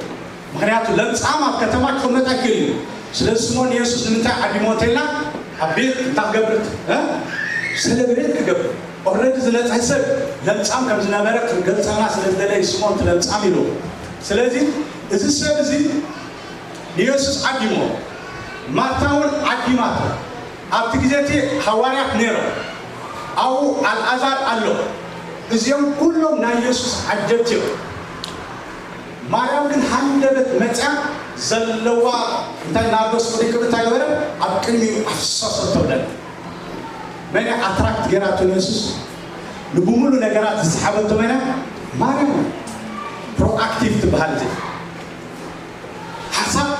ምኽንያቱ ለምጻም ኣብ ከተማ ክቕመጥ ኣይክእልን እዩ። ስለዚ ስምዖን ንየሱስ ንምንታይ ዓዲሞ እንተኢልና፣ ኣብ ቤት እንታይ ክገብር? እ? ሰለብሬት ክገብር። ኦልሬዲ ዝነጽሐ ሰብ ለምጻም ከም ዝነበረ ክገልጸልና ስለ ዝደለየ ስምዖን እቲ ለምጻም ኢሉ። ስለዚ እዚ ሰብ እዚ ንየሱስ ዓዲሞ፣ ማርታ እውን ዓዲማቶ። ኣብቲ ግዜ እቲ ሃዋርያት ነይሮም፣ ኣብኡ ኣልኣዛር ኣሎ። እዚኦም ኩሎም ናይ የሱስ ዓጀብቲ እዮም። ማርያም ግን ሃንደበት መጽያ ዘለዋ እንታይ ናርዶስ ቅዱይ ቅብእ እንታይ ገበረ? ኣብ ቅድሚኡ ኣፍሰሶ ተብለና። መን እያ ኣትራክት ገይራቶ ንየሱስ? ንብሙሉ ነገራት ዝሰሓበቶ መን እያ? ማርያም ፕሮኣክቲቭ ትበሃል። እዚ ሓሳብ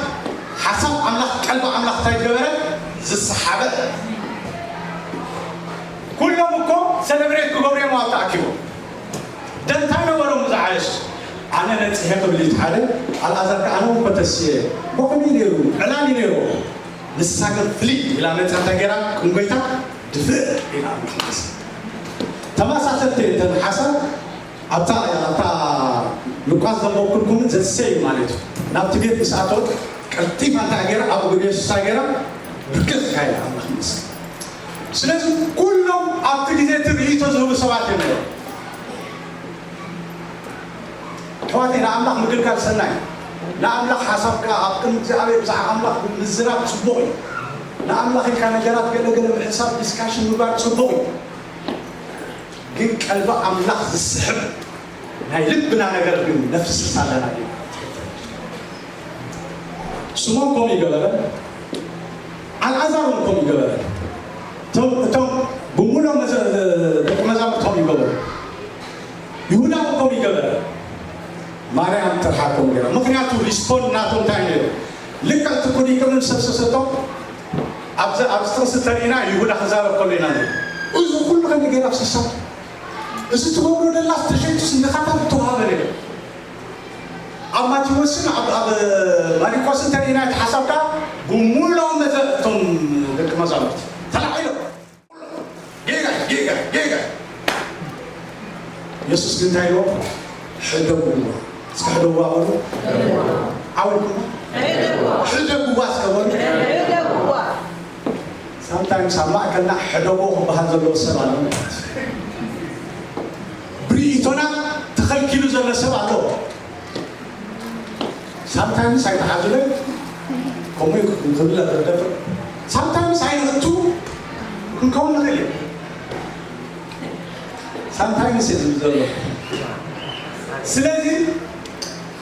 ሓሳብ ኣምላኽ፣ ቀልቢ ኣምላኽ እንታይ ገበረ? ዝሰሓበ። ኩሎም እኮ ሰለብሬት ክገብሩ እዮም ኣብ ተኣኪቦም። ደንታ ነበሮም ብዛዕባ የሱስ። ኣነ ነፂሐ ክብል እዩ ሓደ። ኣልኣዛር ከኣ ኣነ እውን ኮተስየ ቦኽም እዩ ነይሩ፣ ዕላል እዩ ነይሩ። ንሳ ግን ፍልይ ኢላ መፃ እንታይ ገይራ? ቅንጎይታ ድፍእ ኢላ ኣምላኽ መለሰ። ተመሳሰልቲ እተን ሓሳብ ኣብታ ኣብታ ሉቃስ ዘንበብኩልኩም ዘሰዩ ማለት እዩ። ናብቲ ቤት ምስ ኣተወት ቀልጢፋ እንታይ ገይራ? ኣብ እግሪ የሱስ እንታይ ገይራ? ብርክኽ ኢላ ኣምላኽ መለሰ። ስለዚ ኩሎም ኣብቲ ግዜ እቲ ርእይቶ ዝህቡ ሰባት እዮም ነይሮም። ኣሕዋተይ፣ ንኣምላኽ ምግልጋል ሰናይ። ንኣምላኽ ሓሳብካ ኣብ ቅድሚ እግዚኣብሔር ብዛዕባ ኣምላኽ ምዝራብ ጽቡቕ እዩ። ንኣምላኽ ኢልካ ነገራት ገለ ገለ ምሕሳብ፣ ዲስካሽን ምግባር ጽቡቕ እዩ። ግን ቀልቢ ኣምላኽ ዝስሕብ ናይ ልብና ነገር ግን ነፍስስ ኣለና ድዩ? ስምዖን ከምኡ ይገበረ፣ ኣልዓዛር እውን ከምኡ ይገበረ። እቶም እቶም ብምሉኦም መዘ- ደቂ መዛሙርቶም ይገበሩ። ይሁዳ እውን ከምኡ ይገበረ። ማርያም ጥርሓ ከምኡ ገይራ። ምኽንያቱ ሪስፖንድ ናቶም እንታይ ነይሩ? ልክዕ ትኩን ይቅርን ሰብሰሰቶም ኣብዚ ኣብዚ ጥቕሲ ተሪእና ይሁዳ ክዛረብ ከሎ ኢና ንርኢ። እዚ ኩሉ ከመይ ገይራ ፍስሳ? እዚ ትገብሮ ደላስ ተሸይጡስ ንኻታ ዝተዋሃበ ነገር። ኣብ ማቴዎስን ኣብ ኣብ ማሪቆስን ተሪእና እቲ ሓሳብ ከኣ ብምሉኦም መዘ እቶም ደቂ መዛሙርቲ ተላዒሎም ጌጋ ጌጋ ጌጋ። የሱስ ግን እንታይ ኢልዎ? ሕደጉዋ። እስከ ሕደጉዋ በሉ። ዓው ኢልኩማ? ሕደጉዋ እስከ በሉ። ሳምታይምስ ኣብ ማእከልና ሕደጎ ክበሃል ዘለዎ ሰብ ኣሎ ማለት እዩ። ብርእይቶና ተኸልኪሉ ዘሎ ሰብ ኣሎ። ሳምታይምስ ኣይተሓዙለይ ከምኡ እዩ ክብል ዘደፍር። ሳምታይምስ ኣይንእቱ ክንከውን ንኽእል እዩ። ሳምታይምስ እዩ ዝብል ዘሎ። ስለዚ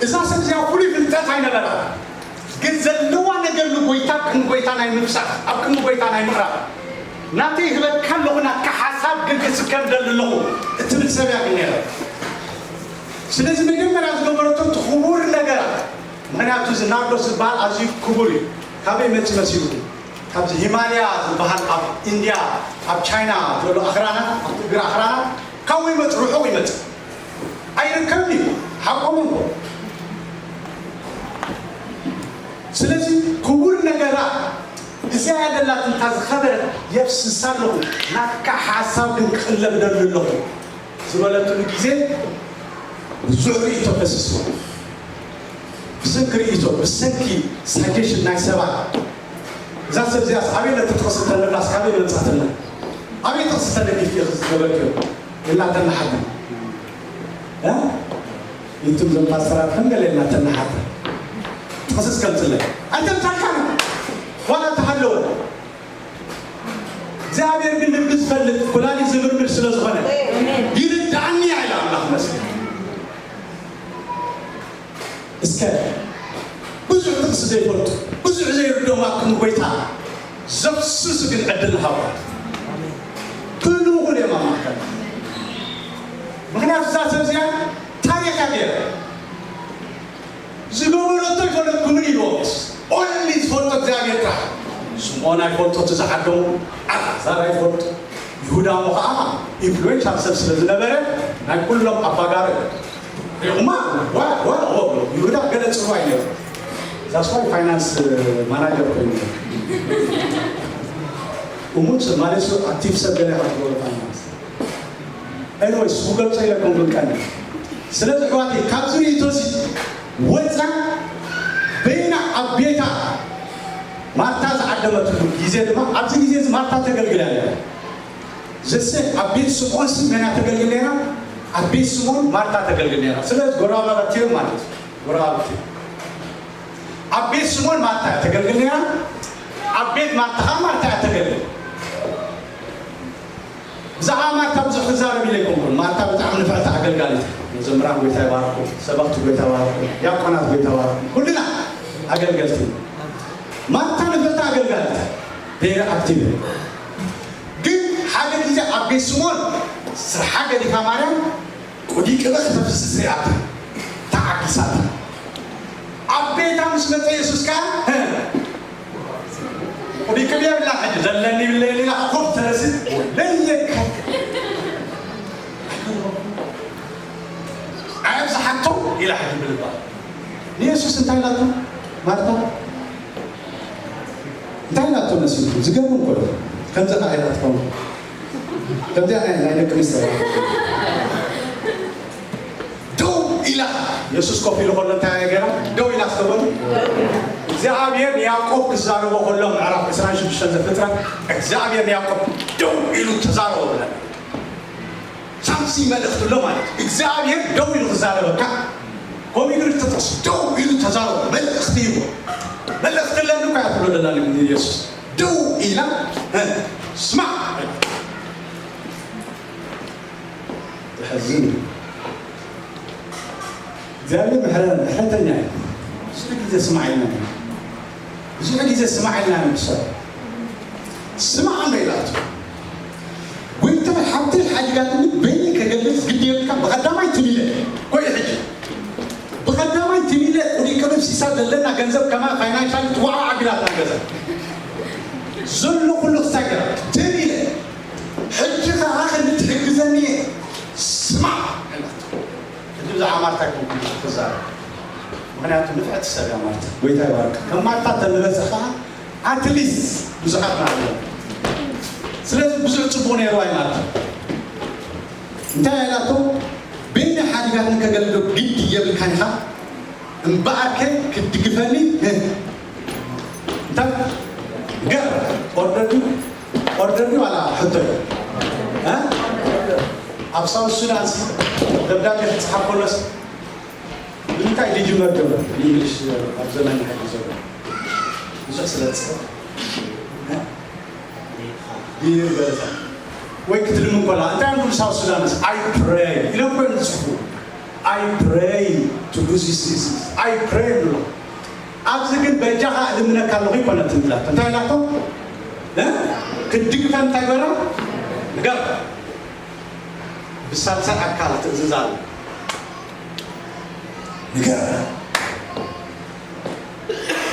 እዛ ሰብ እዚኣ ፍሉይ ፍልጠት ኣይነበራ፣ ግን ዘለዋ ነገር ንጎይታ ቅድሚ ጎይታ ናይ ምብጻሕ፣ ኣብ ቅድሚ ጎይታ ናይ ምቕራብ፣ ናተይ ይህበካ ኣለኹ፣ ናትካ ሓሳብ ግን ክስከም ደሊ ኣለኹ እትብል ሰብ እያ ግን ነይራ። ስለዚ መጀመርያ ዝገበረቶ እቲ ክቡር ነገራት፣ ምኽንያቱ እዚ ናርዶስ ዝበሃል ኣዝዩ ክቡር እዩ። ካበይ መፂ መሲልኩም? ካብዚ ሂማልያ ዝበሃል ኣብ ኢንድያ ኣብ ቻይና ዘሎ ኣኽራናት፣ ኣብቲ እግሪ ኣኽራናት ካብኡ ይመፅ፣ ርሑቕ ይመፅ፣ ኣይርከብን እዩ። ሓቆም እኮ። ስለዚ ክቡር ነገራ እዚኣ ደላት እንታ ዝኸበረት የፍስሳ ኣለኹ፣ ናትካ ሓሳብ ግን ክቕለብ ደሊ ኣለኹ ዝበለትሉ ግዜ ብዙሕ ርእይቶ ፈሲስዎ። ብሰንኪ ርእይቶ፣ ብሰንኪ ሳጀሽን ናይ ሰባት፣ እዛ ሰብ እዚኣስ ኣበይ ነቲ ጥቕሲ ተለላስ ካበይ መምጻእትና? ኣበይ ጥቕሲ ተደጊፍ ኢኺ ዝገበርክዮ? ኢልና ተናሓታ። እ? ይትም ዘም ፓስተራት ከም ገለ ኢልና ተናሓታ። ጥቕሲ እስከምጽለይ። ኣይተምጻልካን። ዋላ ተሃለወ። እግዚኣብሔር ግን ልቢ ዝፈልጥ ኩላሊት ዝምርምር ስለ ዝኾነ ይርድኣኒ እያ ኢላ ኣምላኽ መስል። እስከ ብዙሕ ጥቕሲ ዘይፈልጡ ብዙሕ ዘይርድኦም ኣብ ክንዲ ጎይታ ዘፍስሱ ግን ዕድል ንሃቦ። ክህልዉ ይኽእሉ እዮም ኣብ ማእከል። ምኽንያቱ እዛ ሰብ እዚኣ ታሪኻ ገይራ ዝገበረቶ ኣይፈለጥኩምን ኢልዎ። ኦንሊ ዝፈልጦ እግዚኣብሔር ጥራሕ። ስምዖን ኣይፈልጦ፣ እቲ ዝዓደሙ ኣልዓዛር ኣይፈልጦ። ይሁዳ እሞ ኸዓ ኢንፍሉዌንሻል ሰብ ስለ ዝነበረ ናይ ኩሎም ኣባጋሪ ሪቑማ ዋ ዋ ዋ ብሎ። ይሁዳ ገለ ጽልዋ እዩ ነይሩ። ዛስዋይ ፋይናንስ ማናጀር ኮይኑ እሙን ሰብ ማለት ኣክቲቭ ሰብ ገለ ካብ ዝበሎ ፋይናንስ ኤኒዌይስ፣ ክገልጾ ኢለ ኣይኮንኩን ቀንዲ። ስለዚ ኣሕዋተይ፣ ካብዚ ርእይቶ እዚ ወጻ በይና ኣብ ቤታ ማርታ ዝዓደመትሉ ግዜ ድማ፣ ኣብዚ ግዜ እዚ ማርታ ተገልግል እያ ነይራ። ዘሰ ኣብ ቤት ስምዖን ስም መን እያ ተገልግል ነይራ? ኣብ ቤት ስምዖን ማርታ ተገልግል ነይራ። ስለዚ ጎረባብቲ እዮም ማለት እዩ። ጎረባብቲ እዮም። ኣብ ቤት ስምዖን ማርታ እያ ተገልግል ነይራ። ኣብ ቤት ማርታ ኸዓ ማርታ እያ ተገልግል። ብዛዕባ ማርታ ብዙሕ ክዛረብ ኢለ ኣይኮንኩን። ማርታ ብጣዕሚ ንፍዕቲ ኣገልጋሊት። መዘምራን ጎይታ ይባርኩም፣ ሰበኽቲ ጎይታ ይባርኩም፣ ዲያቆናት ጎይታ ይባርኩም። ኩልና ኣገልገልቲ። ማርታ ንፍዕቲ ኣገልጋሊት፣ ቬሪ ኣክቲቭ። ግን ሓደ ግዜ ኣብ ቤት ስምዖን ስርሓ ገዲፋ ማርያም ወዲቅበ ክተፍስስ ሪኣታ ተዓጊሳታ። ኣብ ቤታ ምስ መጸ የሱስ ከኣ፣ "ወዲቅበ የብላ ሕጂ፣ ዘለኒ ይብለኒ ኢላ ኮፍ ተለሲ ለየካ። ኣይ ኣብዝሓቶ" ኢላ ሕጂ ብልባ ንየሱስ እንታይ ኢላቶ? ማርታ እንታይ ኢላቶ መሲልኩም? ዝገርም እኮ እዩ። ከምዚ ከኣ ኢላትኩም። ከምዚኣ ናይ ናይ ደቂ ኣንስትዮ። ደው ኢላ፣ የሱስ ኮፍ ኢሉ ከሎ እንታይ ገይራ? ደው ኢላ ክትበሉ። እግዚኣብሔር ንያዕቆብ ክዛረቦ ከሎ፣ ምዕራፍ ዕስራን ሽዱሽተን ዘፍጥረት፣ እግዚኣብሔር ንያዕቆብ ደው ኢሉ ተዛረቦ ብለን። ሳምሲ መልእኽቲ ኣሎ ማለት እዩ። እግዚኣብሔር ደው ኢሉ ክዛረበካ፣ ከምኡ ኢሉ ተጠቅሱ፣ ደው ኢሉ ተዛረቦ። መልእኽቲ ይቦ። መልእኽቲ ኣለኒ እኮ እያ ትብሎ ዘላ ንየሱስ። ደው ኢላ፣ እ፣ ስማዕ። ዘሕዝን እዩ። እግዚኣብሔር ምሕረ-፣ ምሕረተኛ እዩ። ብዙሕ ግዜ ስማዕ ኢልና ኢና። ብዙሕ ግዜ ስማዕ ኢልና ኢና ንሰብ። ስማዕ እንዶ ኢላቶ። ጎይታ ሓብተይ ሓዲጋትኒ በይነይ ከገልጽ ግዲ የብልካ፣ ብቐዳማይ ትም ኢለ። ኮይ ሕጂ። ብቐዳማይ ትም ኢለ፣ ቁዲቀ መፍሲሳ ዘለና ገንዘብ ከማ ፋይናንሻል ትዋዓ ኣቢላትና ገዛ። ዘሎ ኩሉ ክሳገራ። ትም ኢለ። ሕጂ ከኣ ክንዲ ትሕግዘኒ እየ። ስማዕ ኢላቶ። ሕጂ ብዛዕባ ማርታ ኣይኮንኩን ብዙሕ ክዛረብ። ምኽንያቱ ንፍዕቲ ሰብ እያ ማርታ። ጎይታ ይባርካ። ከም ማርታ ተንበዝሕ ከኣ ኣትሊስት ብዙሓት ንኣለዉ። ስለዚ ብዙሕ ጽቡቕ ነይሩ ኣይማርታ። እንታይ ኢላቶ? በይነይ ሓዲጋትኒ ከገልግሎ ግዲ የብልካን ኢኻ። እምበኣርከ ክትድግፈኒ፣ እ፣ እንታይ? ገር፣ ኦርደር ድዩ? ኦርደር ድዩ ዋላ ሕቶ እዩ? እ? ኣብ ሳውት ሱዳን ሲ ደብዳቤ ክጽሓፍ ከሎስ ንምንታይ ዲድ ዩ መርገም ብእንግሊሽ ኣብ ዘመን ሕጊ ዘሎ ብዙሕ ስለ ዝጽሕፍ፣ እ? ዲር በለታ ወይ ክትልምን ከላ እንታይ እዮም ሳውት ሱዳንስ? I pray ኢሎም እኮ እዮም ዝጽሕፉ። I pray to do this, this, this. I pray ብሎ ኣብዚ ግን በጃኻ እልምነካ ኣለኹ ይኮነት ንብላቶ። እንታይ ኢላቶ? እ? ክትድግፈ እንታይ በሎ? ንገር። ብሳልሳይ ኣካል ትእዝዝ ኣሎ። ንገር።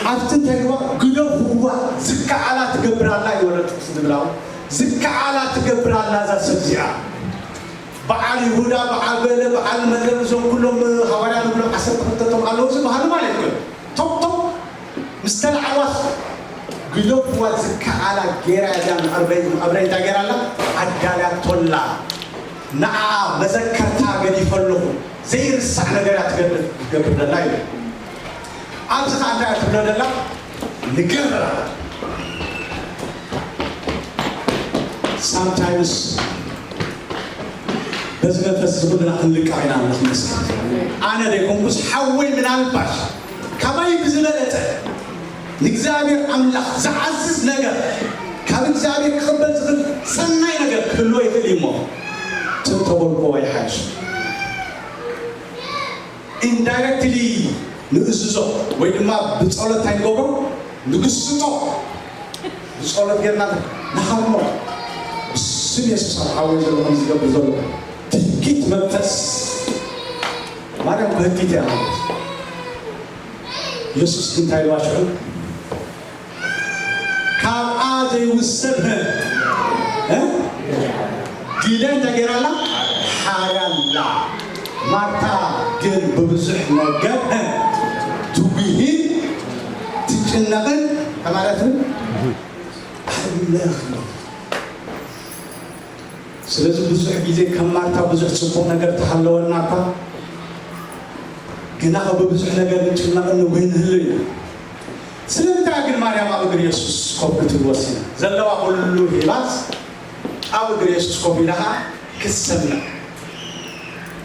ኣብቲ እንታይ ግባ ግደፍዋ፣ ዝከኣላ ትገብር ኣላ እዩ ወረ ጥቕሲ ዝብላው። ዝከኣላ ትገብር ኣላ እዛ ሰብ እዚኣ። በዓል ይሁዳ፣ በዓል በለ፣ በዓል መለ፣ እዞም ኩሎም ሃዋርያ ንብሎም ዓሰርተ ክልተ እቶም ኣለዉ ዝበሃሉ ማለት እዩ። ቶም ቶም ምስ ተላዕዋስ ግደፍዋ፣ ዝከኣላ ጌራ እያ። መቐብረይ፣ መቐብረይ እንታይ ጌራ ኣላ? ኣዳልያቶላ። ንዓ መዘከርታ ገዲፈ ኣለኹ። ዘይርሳዕ ነገር እያ ትገብር፣ ትገብር ዘላ እዩ። ኣብዚ ኸዓ እንታይ እያ ትብሎ ዘላ? ንገራ። ሳምታይምስ በዚ መንፈስ እዚ ኩልና ክንልቃቕ ኢና፣ ኣምላኽ ይመስገን። ኣነ ዘይኮንኩስ ሓወይ ምናልባሽ ካባይ ብዝበለጠ ንእግዚኣብሔር ኣምላኽ ዝዓዝዝ ነገር፣ ካብ እግዚኣብሔር ክቕበል ዝኽእል ሰናይ ነገር ክህልዎ ይኽእል እዩ እሞ፣ ትም ተበልክዎ ይሓይሽ። ኢንዳይረክትሊ ንእዝዞ ወይ ድማ ብጸሎት እንታይ ንገብሮ? ንግስጦ። ብጸሎት ጌርና ንሃርሞ። ብስም የሱስ ኣብ ሓወይ ዘሎ ከም ዝገብር ዘሎ ትህኪት መንፈስ ማርያም ብህኪት እያ ማለት። የሱስ እንታይ ኢልዋ ሽዑ? ካብኣ ዘይውሰድ፣ እ? ግደ እንታይ ገይራ ኣላ? ሓርያ ኣላ። ማርታ ግን ብብዙሕ ነገር፣ እ፣ ትጉሂን ትጭነቕን ከማለት ምን ኣለኹ። ስለዚ ብዙሕ ግዜ ከም ማርታ ብዙሕ ጽቡቕ ነገር ተሃለወና እኳ፣ ግና ብብዙሕ ነገር ንጭነቕን ንጉህን ንህሉ ኢና። ስለምንታይ ግን ማርያም ኣብ እግሪ የሱስ ኮፍ ክትብል ወሲና? ዘለዋ ኩሉ ሂባስ ኣብ እግሪ የሱስ ኮፍ ኢላ ኸኣ ክትሰምዕ።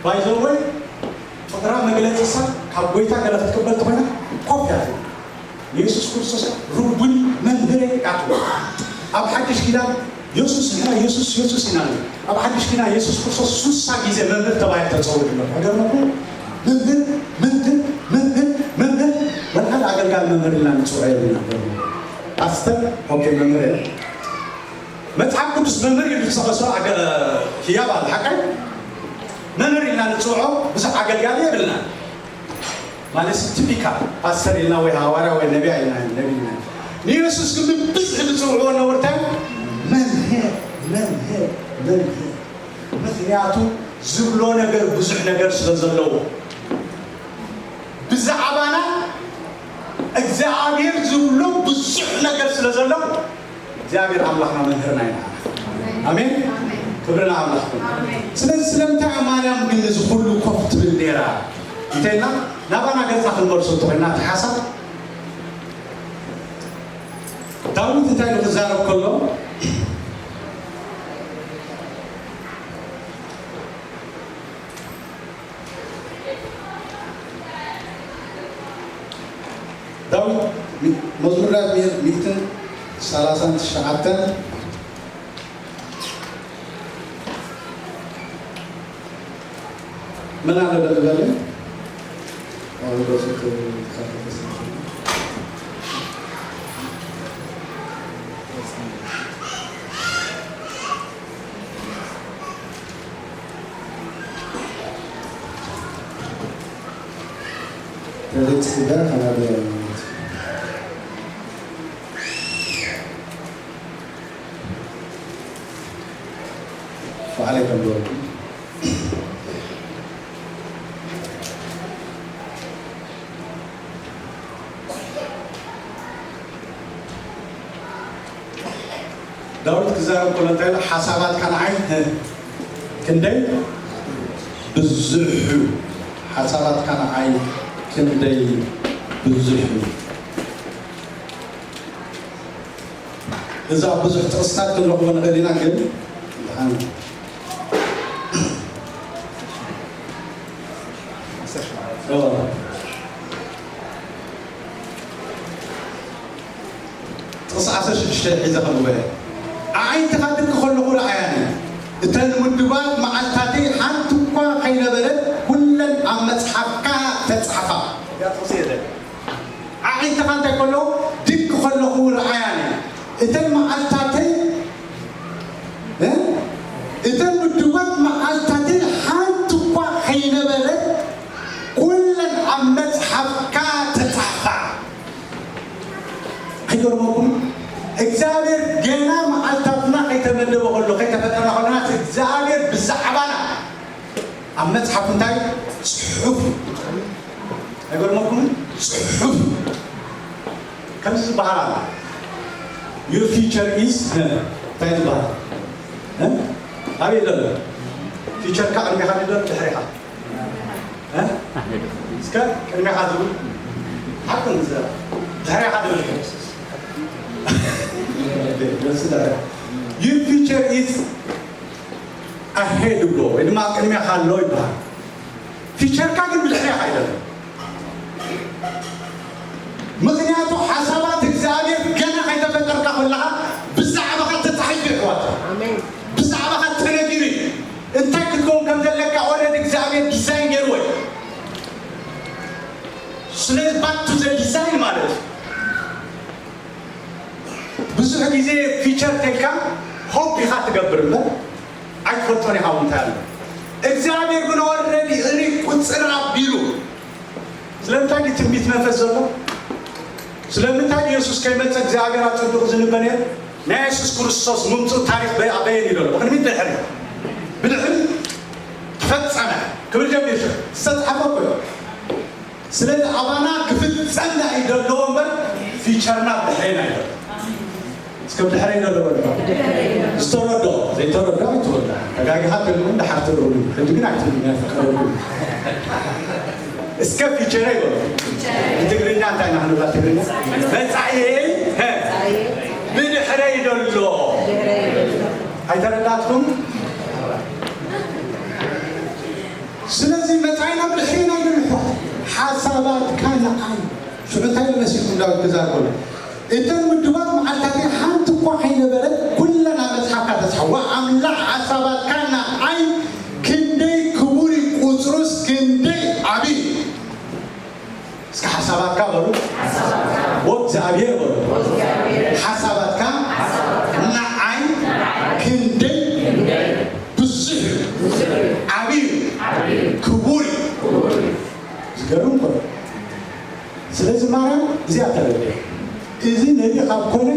ባይ ዘ ወይ ፍቕራ መግለጺ ሰብ ካብ ጎይታ ገለ ክትቅበል ተኾይና ኮፍ እያ ትብል። ንየሱስ ክርስቶስ ርቡኒ መምህረይ እያ ትብል። ኣብ ሓድሽ ኪዳን የሱስ ንሕና የሱስ የሱስ ኢና ንብል። ኣብ ሓድሽ ኪዳን የሱስ ክርስቶስ ሱሳ ግዜ መምህር ተባሂሉ ተጸዊዑ ኣሎ። ኣይገርመኩም? መምህር፣ መምህር፣ መምህር፣ መምህር። ወላ ሓደ ኣገልጋሊ መምህር ኢልና ንጽውዖ የብልና። ፓስተር፣ ኦኬ፣ መምህር እየ። መጽሓፍ ቅዱስ መምህር ኢሉ ዝጠቐሶ ኣገ-፣ ህያብ ኣሎ፣ ሓቀይ? መምህር ኢልና ንጽውዖ ብዙሕ ኣገልጋሊ የብልና ማለት ቲፒካል ፓስተር ኢልና ወይ ሃዋርያ ወይ ነቢያ ኢልና ነቢ ኢልና ንየሱስ ግን ብብዝሒ ዝፅውዕዎ ነበርታ መምህር መምህር መምህር ምክንያቱ ዝብሎ ነገር ብዙሕ ነገር ስለ ዘለዎ ብዛዕባና እግዚኣብሔር ዝብሎ ብዙሕ ነገር ስለ ዘሎ እግዚኣብሔር ኣምላኽና መምህርና ኢና ኣሜን ክብርና ኣምላኽ ስለዚ ስለምንታይ ማርያም ግን እዚ ኩሉ ኮፍ ትብል ነራ እንተና ናባና ገጻ ክንመልሶ ተኾይና እቲ ሓሳብ ዳዊት እንታይ ክዛረብ ከሎ ዳዊት መዝሙር ዳዊት ሚእትን ሰላሳን ትሽዓተን መን ኣሎ ደቂ በለ ተዘይጽበ ከባቢ ባዕለይ ከም ዝበልኩ ዳዊት ክዛረብ ከሎ እንታይ ኢሉ ሓሳባትካ ንዓይ ክንደይ ብዙሕ እዩ ሓሳባትካ ንዓይ ክንደይ ብዙሕ እዩ እዛ ብዙሕ ጥቕስታት ክንረኽቦ ንኽእል ኢና ግን ጥቕሲ ዓሰርተ ሽዱሽተ ሒዘ ከንብቦ እየ። ኣዒንትኻ ድቂ ከለኹ ረኣያኒ፣ እተን ምዱባት መዓልታተይ ሓንቲ እኳ ከይነበረት ኩለን ኣብ መጽሓፍካ ተጻሕፋ። እዚኣ ጥቕሲ እየ ዘርኢ። ኣዒንትኻ እንታይ ከለኹ ድቂ ከለኹ ረኣያኒ፣ እተን መዓልታተይ እተን ምዱባት መዓልታተይ ሓንቲ እኳ ከይነበረት ኩለን ኣብ መጽሓፍካ ተጻሕፋ። ኣይገርመኩም እግዚኣብሔር ገና መዓልታትና ከይተመደበ ከሎ ከይተፈጠርና ከለና እግዚኣብሔር ብዛዕባና ኣብ መጽሓፍ እንታይ ጽሑፍ ኣይገርመኩም ጽሑፍ ከምዚ ዝበሃል ኣሎ your future is እንታይ ዝበሃል ኣበይ ዘሎ future ካ ቅድሚኻ ዶ ድሕሪኻ እስከ ቅድሚኻ ዝብል ሓቅን ዝዘራ ድሕሪኻ ድብል your future is ኣሄድ ብሎ ወይ ድማ ኣብ ቅድሚኻ ኣሎ ይበሃል ፊቸርካ ግን ብድሕሪኻ ኣይደለም ምኽንያቱ ሓሳባት እግዚኣብሔር ገና ከይተፈጠርካ ከለኻ ብዛዕባኻ ተታሒዙ ይሕዋት ብዛዕባኻ ተነጊሩ እንታይ ክትከውን ከም ዘለካ ኦረድ እግዚኣብሔር ዲዛይን ገይርዎ እዩ ስለዚ ባክ ቱ ዘ ዲዛይን ማለት እዩ ብዙሕ ግዜ ፊቸር ተልካ ሆፕ ኢኻ ትገብር እምበር ኣይትፈልጦን ኢኻ እንታይ ኣሎ እግዚኣብሔር ግን ኦረዲ እሪ ቁፅር ኣቢሉ ስለምንታይ ትንቢት መንፈስ ዘሎ ስለምንታይ ኢየሱስ ከይመፀ እግዚኣብሔር ኣፀቢቑ ዝንበ ነይሩ ናይ የሱስ ክርስቶስ ምምፅኡ ታሪክ ኣበየን እዩ ዘሎ ብቅድሚት ድሕሪ ብድሕሪ ተፈፀመ ክብል ጀሚሩ ዝተፅሓፈ እኮ እዩ ስለዚ ኣባና ክፍጸም ዳኣ እዩ ዘለዎ እምበር ፊቸርና ብድሕሬና እዩ እስከ ብድሕሬ ዘለዎ ዝተረዶ ዘይተረዶ ኣይትወዳ ተጋጊኻ ተልውን ድሓር ትረዱ ሕጂ ግን ኣይትወዳ ፍቀረዱ እስከ ፊቸረ ይበሉ ብትግርኛ እንታይ ኢና ክንብላ ትግርኛ መጻኢ ብድሕረ ይደሎ ኣይተረዳትኩም ስለዚ መጻኢና ብድሕሪና ይደሎ ሓሳባትካ ንዓይ ሽዑ እንታይ መሲልኩም ዳዊት ክዛረበሉ እተን ምድባት መዓልታተይ ሓንቲ እኳ ከይነበረት ኩለን ኣብ መጽሓፍካ ተጽሓዋ ኣምላኽ ሓሳባትካ ንዓይ ክንደይ ክቡር እዩ ቁጽሩስ ክንደይ ዓብዪ እስከ ሓሳባትካ በሉ ወእግዚኣብሔር በሉ ሓሳባትካ ንዓይ ክንደይ ብዙሕ እዩ ዓብዩ እዩ ገርም እኮ። ስለዚ ማርያም እዚኣ ተረድያ። እዚ ነቢ ካብ ኮነ፣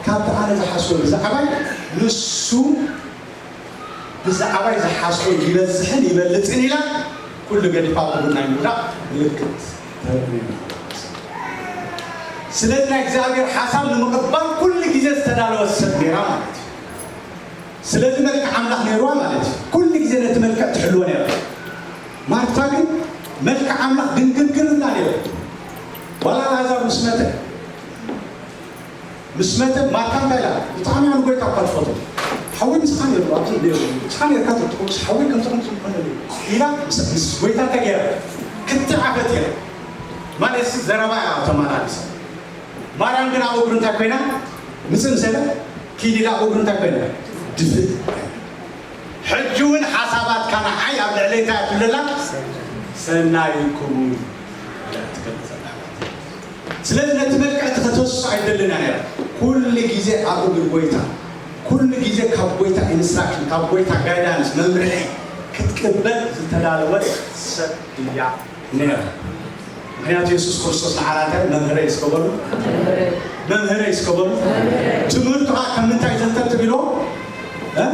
ካብቲ ኣነ ዝሓስቦ ብዛዕባይ፣ ንሱ ብዛዕባይ ዝሓስቦ ይበዝሕን ይበልጽን ኢላ፣ ኩሉ ገዲፋ ብጉድ ናይ ምውዳቕ ምልክት ተርእየና። ስለዚ ናይ እግዚኣብሔር ሓሳብ ንምቕባል ኩሉ ግዜ ዝተዳለወት ሰብ ነይራ ማለት እዩ። ስለዚ መልክዕ ኣምላኽ ነይርዋ ማለት እዩ። ኩሉ ግዜ ነቲ መልክዕ ትሕልዎ ነይራ። ማርታ ግን መልክዕ ኣምላኽ ድንግርግር ኢላ ነይራ። ዋላ ላዛር ምስ መተ፣ ምስ መተ ማርታ እንታይ ኢላ? ብጣዕሚ እያ ንጎይታ እኳ ትፈትዎ። ሓወይ ምሳኻ ነይሩ፣ ኣብዚ ነይሩ፣ ምሳኻ ነይርካ ትብትኹ፣ ምስ ሓወይ ከምዚ ከምዚ ዝኾነ ኢላ ምስ፣ ምስ ጎይታ እንታይ ገይራ? ክትዓፈት እያ። ማለት እዚ ዘረባ እያ ተመላሊሳ። ማርያም ግን ኣብ እግሩ እንታይ ኮይና? ምጽእ ምስ በለ፣ ኪድ ኢላ ኣብ እግሩ እንታይ ኮይና? ድፍእ። ሕጂ እውን ሓሳባትካ ንዓይ ኣብ ልዕለይ እንታይ እያ ትብለላ? ሰናይ ክቡር እያ ትገልጸላ። ስለዚ ነቲ መልክዕ እቲ ከተስሶ ኣይደልን እያ ነይራ። ኩሉ ግዜ ኣብ እግሪ ጎይታ፣ ኩሉ ግዜ ካብ ጎይታ ኢንስትራክሽን፣ ካብ ጎይታ ጋይዳንስ፣ መምርሒ ክትቅበል ዝተዳለወት ሰብ እያ ነይራ። ምክንያቱ የሱስ ክርስቶስ ንዓና እንታይ? መምህረይ እስከ በሉ። መምህረይ እስከ በሉ። ትምህርቱ ከዓ ከም ምንታይ ዘንጠጥብ ኢሎ? እ?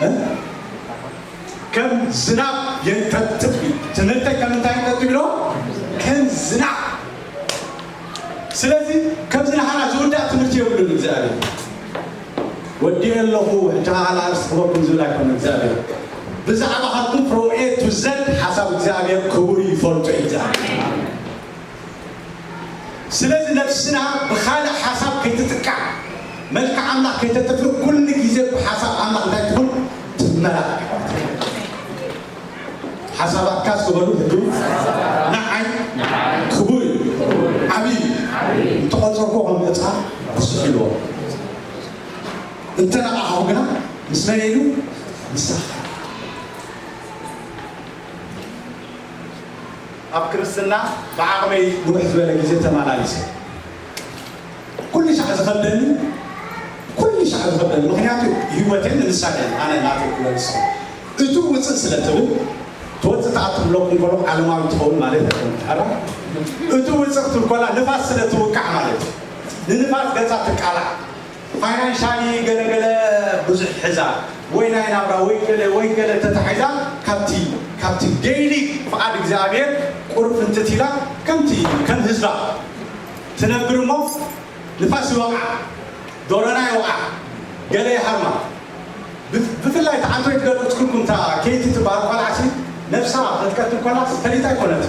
እ? ከም ዝናብ የንጠጥብ እዩ። ትምህርተይ ከም ምንታይ የንጠጥብ ኢሎ? ከም ዝናብ። ስለዚ ከምዚ ንዓና ዝውዳእ ትምህርቲ የብሉን እግዚኣብሔር። ወዲኤ ኣለኹ፣ ሕጂ ኸዓ ኣርእስቲ ክበኩም ዝብል ኣይኮነን እግዚኣብሔር። ብዛዕባኻትኩም from A to Z ሓሳብ እግዚኣብሔር ክቡር እዩ፣ ይፈልጦ እዩ እግዚኣብሔር። ስለዚ ነፍስና ብኻልእ ሓሳብ ከይትጥቃዕ፣ መልክዕ ኣምላኽ ከይተጥፍእ፣ ኩሉ ግዜ ብሓሳብ ኣምላኽ እንታይ ትኹን? ትመላለስ። ሓሳባትካ እስከ በሉ፣ ህዱ ንዓይ ክቡር እዩ፣ ዓብዪ እዩ። እንተቖጸርኩ ከም ዕፃ ብስሕ ኢልዎ። እንተ ነቓሕኹ ግና ምስ መን ኢሉ? ምሳኻ። ኣብ ክርስትና ብዓቕመይ ንውሕ ዝበለ ግዜ ተመላሊሰ። ኩሉ ሻዕ ዝኸብደኒ፣ ኩሉ ሻዕ ዝኸብደኒ፣ ምኽንያቱ ህይወተይ ንምሳሌ ኣነ ናተይ ክበልሶ። እቱ ውፅእ ስለ ትብል፣ ትወፅእ ትኣቱ ክብለኩም ከሎ ዓለማዊ ትኸውን ማለት ኣይኮነን። ኣራ? እቱ ውፅእ ክትብል ከላ ንፋስ ስለ ትውቃዕ ማለት እዩ። ንንፋስ ገፃ ትቃላዕ። ፋይናንሻሊ ገለገለ ብዙሕ ሕዛ፣ ወይ ናይ ናብራ፣ ወይ ገለ፣ ወይ ገለ ተታሒዛ፣ ካብቲ፣ ካብቲ ዴይሊ ፍቓድ እግዚኣብሔር ቁርፍንትት ኢላ፣ ከምቲ፣ ከም ህዝባ ትነብር እሞ፣ ንፋስ ይወቕዓ፣ ዶሮና ይወቕዓ፣ ገለ ይሃርማ። ብ-፣ ብፍላይ እቲ ዓንቶይ ትገልጽ ኩልኩም እታ ኬይቲ ትበሃል ቆልዓሲ ነብሳ ክትቀትል ኮላስ ፈሊጣ ኣይኮነት።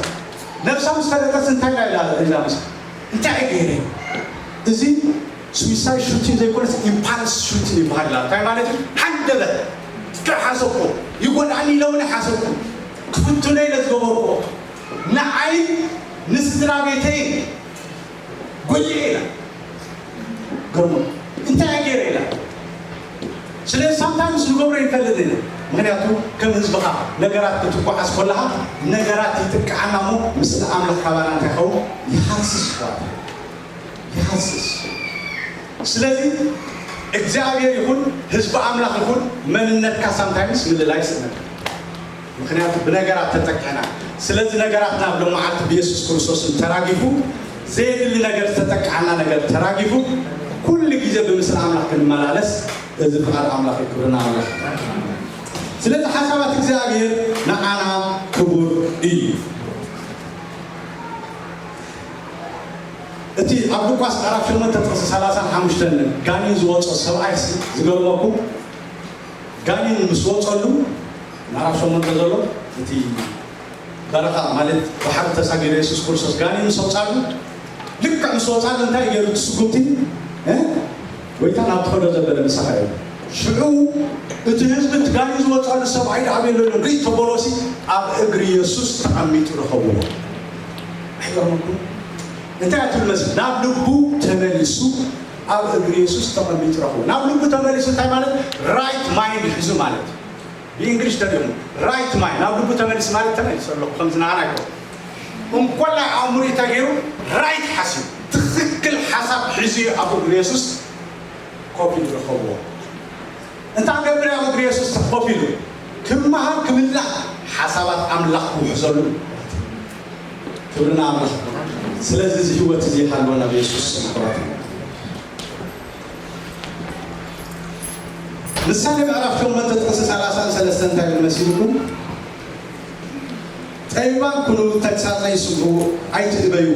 ነብሳ ምስ ፈለጠስ እንታይ ኢላ ኢላ ኢላ ምስ እንታይ ገይረ? እዚ ስዊሳይድ ሹቲን ዘይኮነስ ኢምፓልስ ሹቲን ይበሃል ኢላ። እንታይ ማለት እዩ? ሃንደበት ጥራሕ ሓሰብኩ፣ ይጎድኣኒ ኢለ እውን ሓሰብኩ፣ ክፍትኖ ኢለ ዝገበርኩ ንዓይ ንስድራ ቤተይን ጎዲኤ ኢላ። ገርሞ እንታይ እየ ገይረ ኢላ። ስለዚ ሳምታይምስ ንገብሮ ይፈልጥ ኢና። ምክንያቱ ከም ህዝብኻ ነገራት ክትጓዓዝ ከለኻ ነገራት ይጥቅዓና እሞ ምስለ ኣምላኽ ካባና እንታይ ይኸውን? ይሃስስ ይኸውን። ይሃስስ። ስለዚ እግዚኣብሔር ይኹን ህዝቢ ኣምላኽ ይኹን መንነትካ ሳምታይምስ ምልላይ ስእነት። ምክንያቱ ብነገራት ተጠቅዕና። ስለዚ ነገራት ናብ ሎመዓልቲ ብየሱስ ክርስቶስን ተራጊፉ፣ ዘየድሊ ነገር ዝተጠቅዓና ነገር ተራጊፉ፣ ኩሉ ግዜ ብምስሊ ኣምላኽ ክንመላለስ እዚ ፍቓድ ኣምላኽ እዩ። ክብርና ኣምላኽ። ስለዚ ሓሳባት እግዚኣብሔር ንዓና ክቡር እዩ። እቲ ኣብ ሉቃስ ምዕራፍ ሸሞንተ ጥቕሲ ሰላሳን ሓሙሽተን ጋኔን ዝወጾ ሰብኣይ ዝገርመኩም፣ ጋኔን ምስ ወጸሉ፣ ምዕራፍ ሸሞንተ ዘሎ እቲ በረኻ ማለት ባሕሪ ተሳጊሩ የሱስ ክርስቶስ ጋኔን ምስ ወጻሉ፣ ልክዕ ምስ ወጻሉ እንታይ ገይሩ? እቲ ስጉምቲ እ? ጎይታ ናብ ትኸዶ ዘበለ ምሳኻ እዩ። ሽዑ እቲ ህዝቢ እቲ ጋኔን ዝወጻሉ ሰብኣይ ደኣ ኣበይ ኣሎ ኢሉ ርኢ ተበሎሲ ኣብ እግሪ የሱስ ተቐሚጡ ረኸብዎ። ኣይገርመኩም? እንታይ እያ ትብል መስል? ናብ ልቡ ተመሊሱ ኣብ እግሪ የሱስ ተቐሚጡ ረኸብዎ። ናብ ልቡ ተመሊሱ እንታይ ማለት? ራይት ማይንድ ሒዙ ማለት እዩ። ብእንግሊሽ ተሪኹም ራይት ማይንድ ናብ ልቡ ተመሊሱ ማለት ተመሊሱ ኣለኹ ከምዚ ንዓና ኣይኮን። እንኮላይ ኣእምሮ ተገይሩ ራይት ሓሲቡ ትኽክል ሓሳብ ሒዙ እዩ ኣብ እግሪ የሱስ ኮፍ ኢሉ ረኸብዎ። እንታይ ገብር ኣብ እግሪ የሱስ ኮፍ ኢሉ? ክመሃር ክምላእ ሓሳባት ኣምላኽ ክውሕዘሉ። ክብርና ኣምላኽ። ስለዚ እዚ ህይወት እዚ ይሃልወና ብየሱስ ስም ኣሕዋት። ምሳሌ ምዕራፍ ሸሞንተ ጥቕሲ ሰላሳን ሰለስተን እንታይ ይብል መሲልኩም? ጠቢባን ኩኑ፣ ተግሳጸይ ስምዑ፣ ኣይትእበይዎ።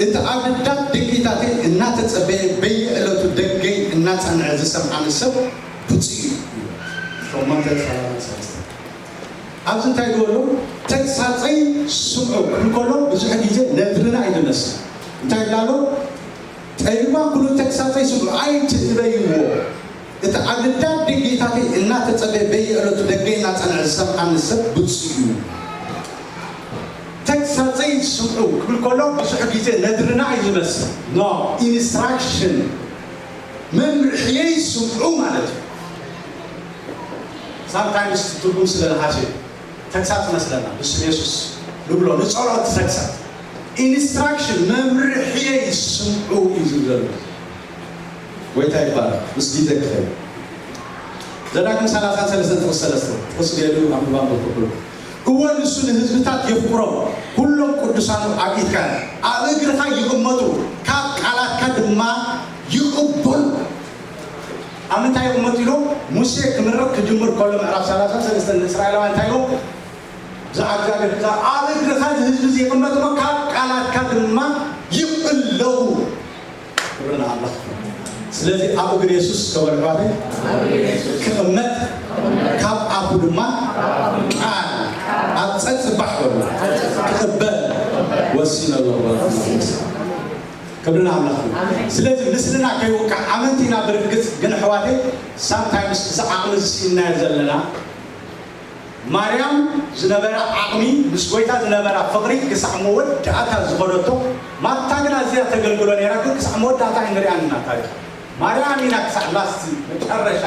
እቲ ኣብ ልዳት ደቂታተይ እናተጸበየ በየዕለቱ ደገይ እናጸንዐ ዝሰምዓኒ ሰብ ብፁዕ እዩ። ሸሞንተ ሰላሳን ሰለስተን። ኣብዚ እንታይ ዝበሎ? ተግሳጸይ ስምዑ ክብል ከሎ ብዙሕ ግዜ ነድርና እዩ ዝመስል። እንታይ ይብላ ኣሎ? ጠቢባን ኩኑ፣ ተግሳጸይ ስምዑ፣ ኣይትእበይዎ። እቲ ኣብ ልዳት ደጌታተይ እናተጸበየ በየዕለቱ ደገይ እናጸንዐ ዝሰምዓኒ ሰብ ብፁዕ እዩ። ተግሳጸይ ስምዑ ክብል ከሎ ብዙሕ ግዜ ነድርና እዩ ዝመስል። ኖ፣ ኢንስትራክሽን፣ መምርሕየይ ስምዑ ማለት እዩ። ሳምታይምስ ትርጉም ስለ ዝሓሸ ተግሳጽ መስለና፣ ብስም የሱስ ንብሎ፣ ንጸሎት ተግሳጽ። ኢንስትራክሽን፣ መምርሕየይ ስምዑ እዩ ዝብል ዘሎ። ጎይታ ይባረክ። ምስ ግዜ ክኸይድ ዘዳግም ሰላሳን ሰለስተን ጥቕሲ ሰለስተ ጥቕሲ ገይሩ ኣንብባ፣ ኣንብብ ክብሉ። እወ፣ ንሱ ንህዝብታት የፍቅሮም፣ ኩሎም ቅዱሳኑ ኣብ ኢድካ፣ ኣብ እግርኻ ይቕመጡ፣ ካብ ቃላትካ ድማ ይቕበሉ። ኣብ ምንታይ ይቕመጡ ኢሉ? ሙሴ ክምረቕ ክጅምር ከሎ ምዕራፍ ሰላሳን ሰለስተን ንእስራኤላውያን እንታይ ኢሉ? ብዛዕባ እግዚኣብሔር፣ ኣብ እግርኻ እዚ ህዝቢ እዚ ይቕመጥ እሞ ካብ ቃላትካ ድማ ይቕለቡ። ክብሪ ንኣምላኽ። ስለዚ ኣብ እግሪ የሱስ፣ ከበሉ ኣሕዋተይ፣ ክቕመጥ፣ ካብ ኣፉ ድማ ቃል ኣብ ጸጽባሕ በሉ፣ ክቕበል ወሲነ ኣለኹ በሉ። ክብሪ ንኣምላኽ። ስለዚ ምስልና ከይውቃዕ ኣመንቲ ኢና ብርግጽ፣ ግን ኣሕዋተይ ሳምታይምስ እዚ ዓቕሚ እዚ ስኢንናዮ ዘለና። ማርያም ዝነበራ ዓቕሚ፣ ምስ ጎይታ ዝነበራ ፍቕሪ ክሳዕ መወዳእታ ዝኸደቶ፣ ማርታ ግን ኣዝያ ተገልግሎ ነይራ፣ ግን ክሳዕ መወዳእታ ኣይንሪኣን ኢና ታሪኻ። ማርያም ኢና ክሳዕ ላስት መጨረሻ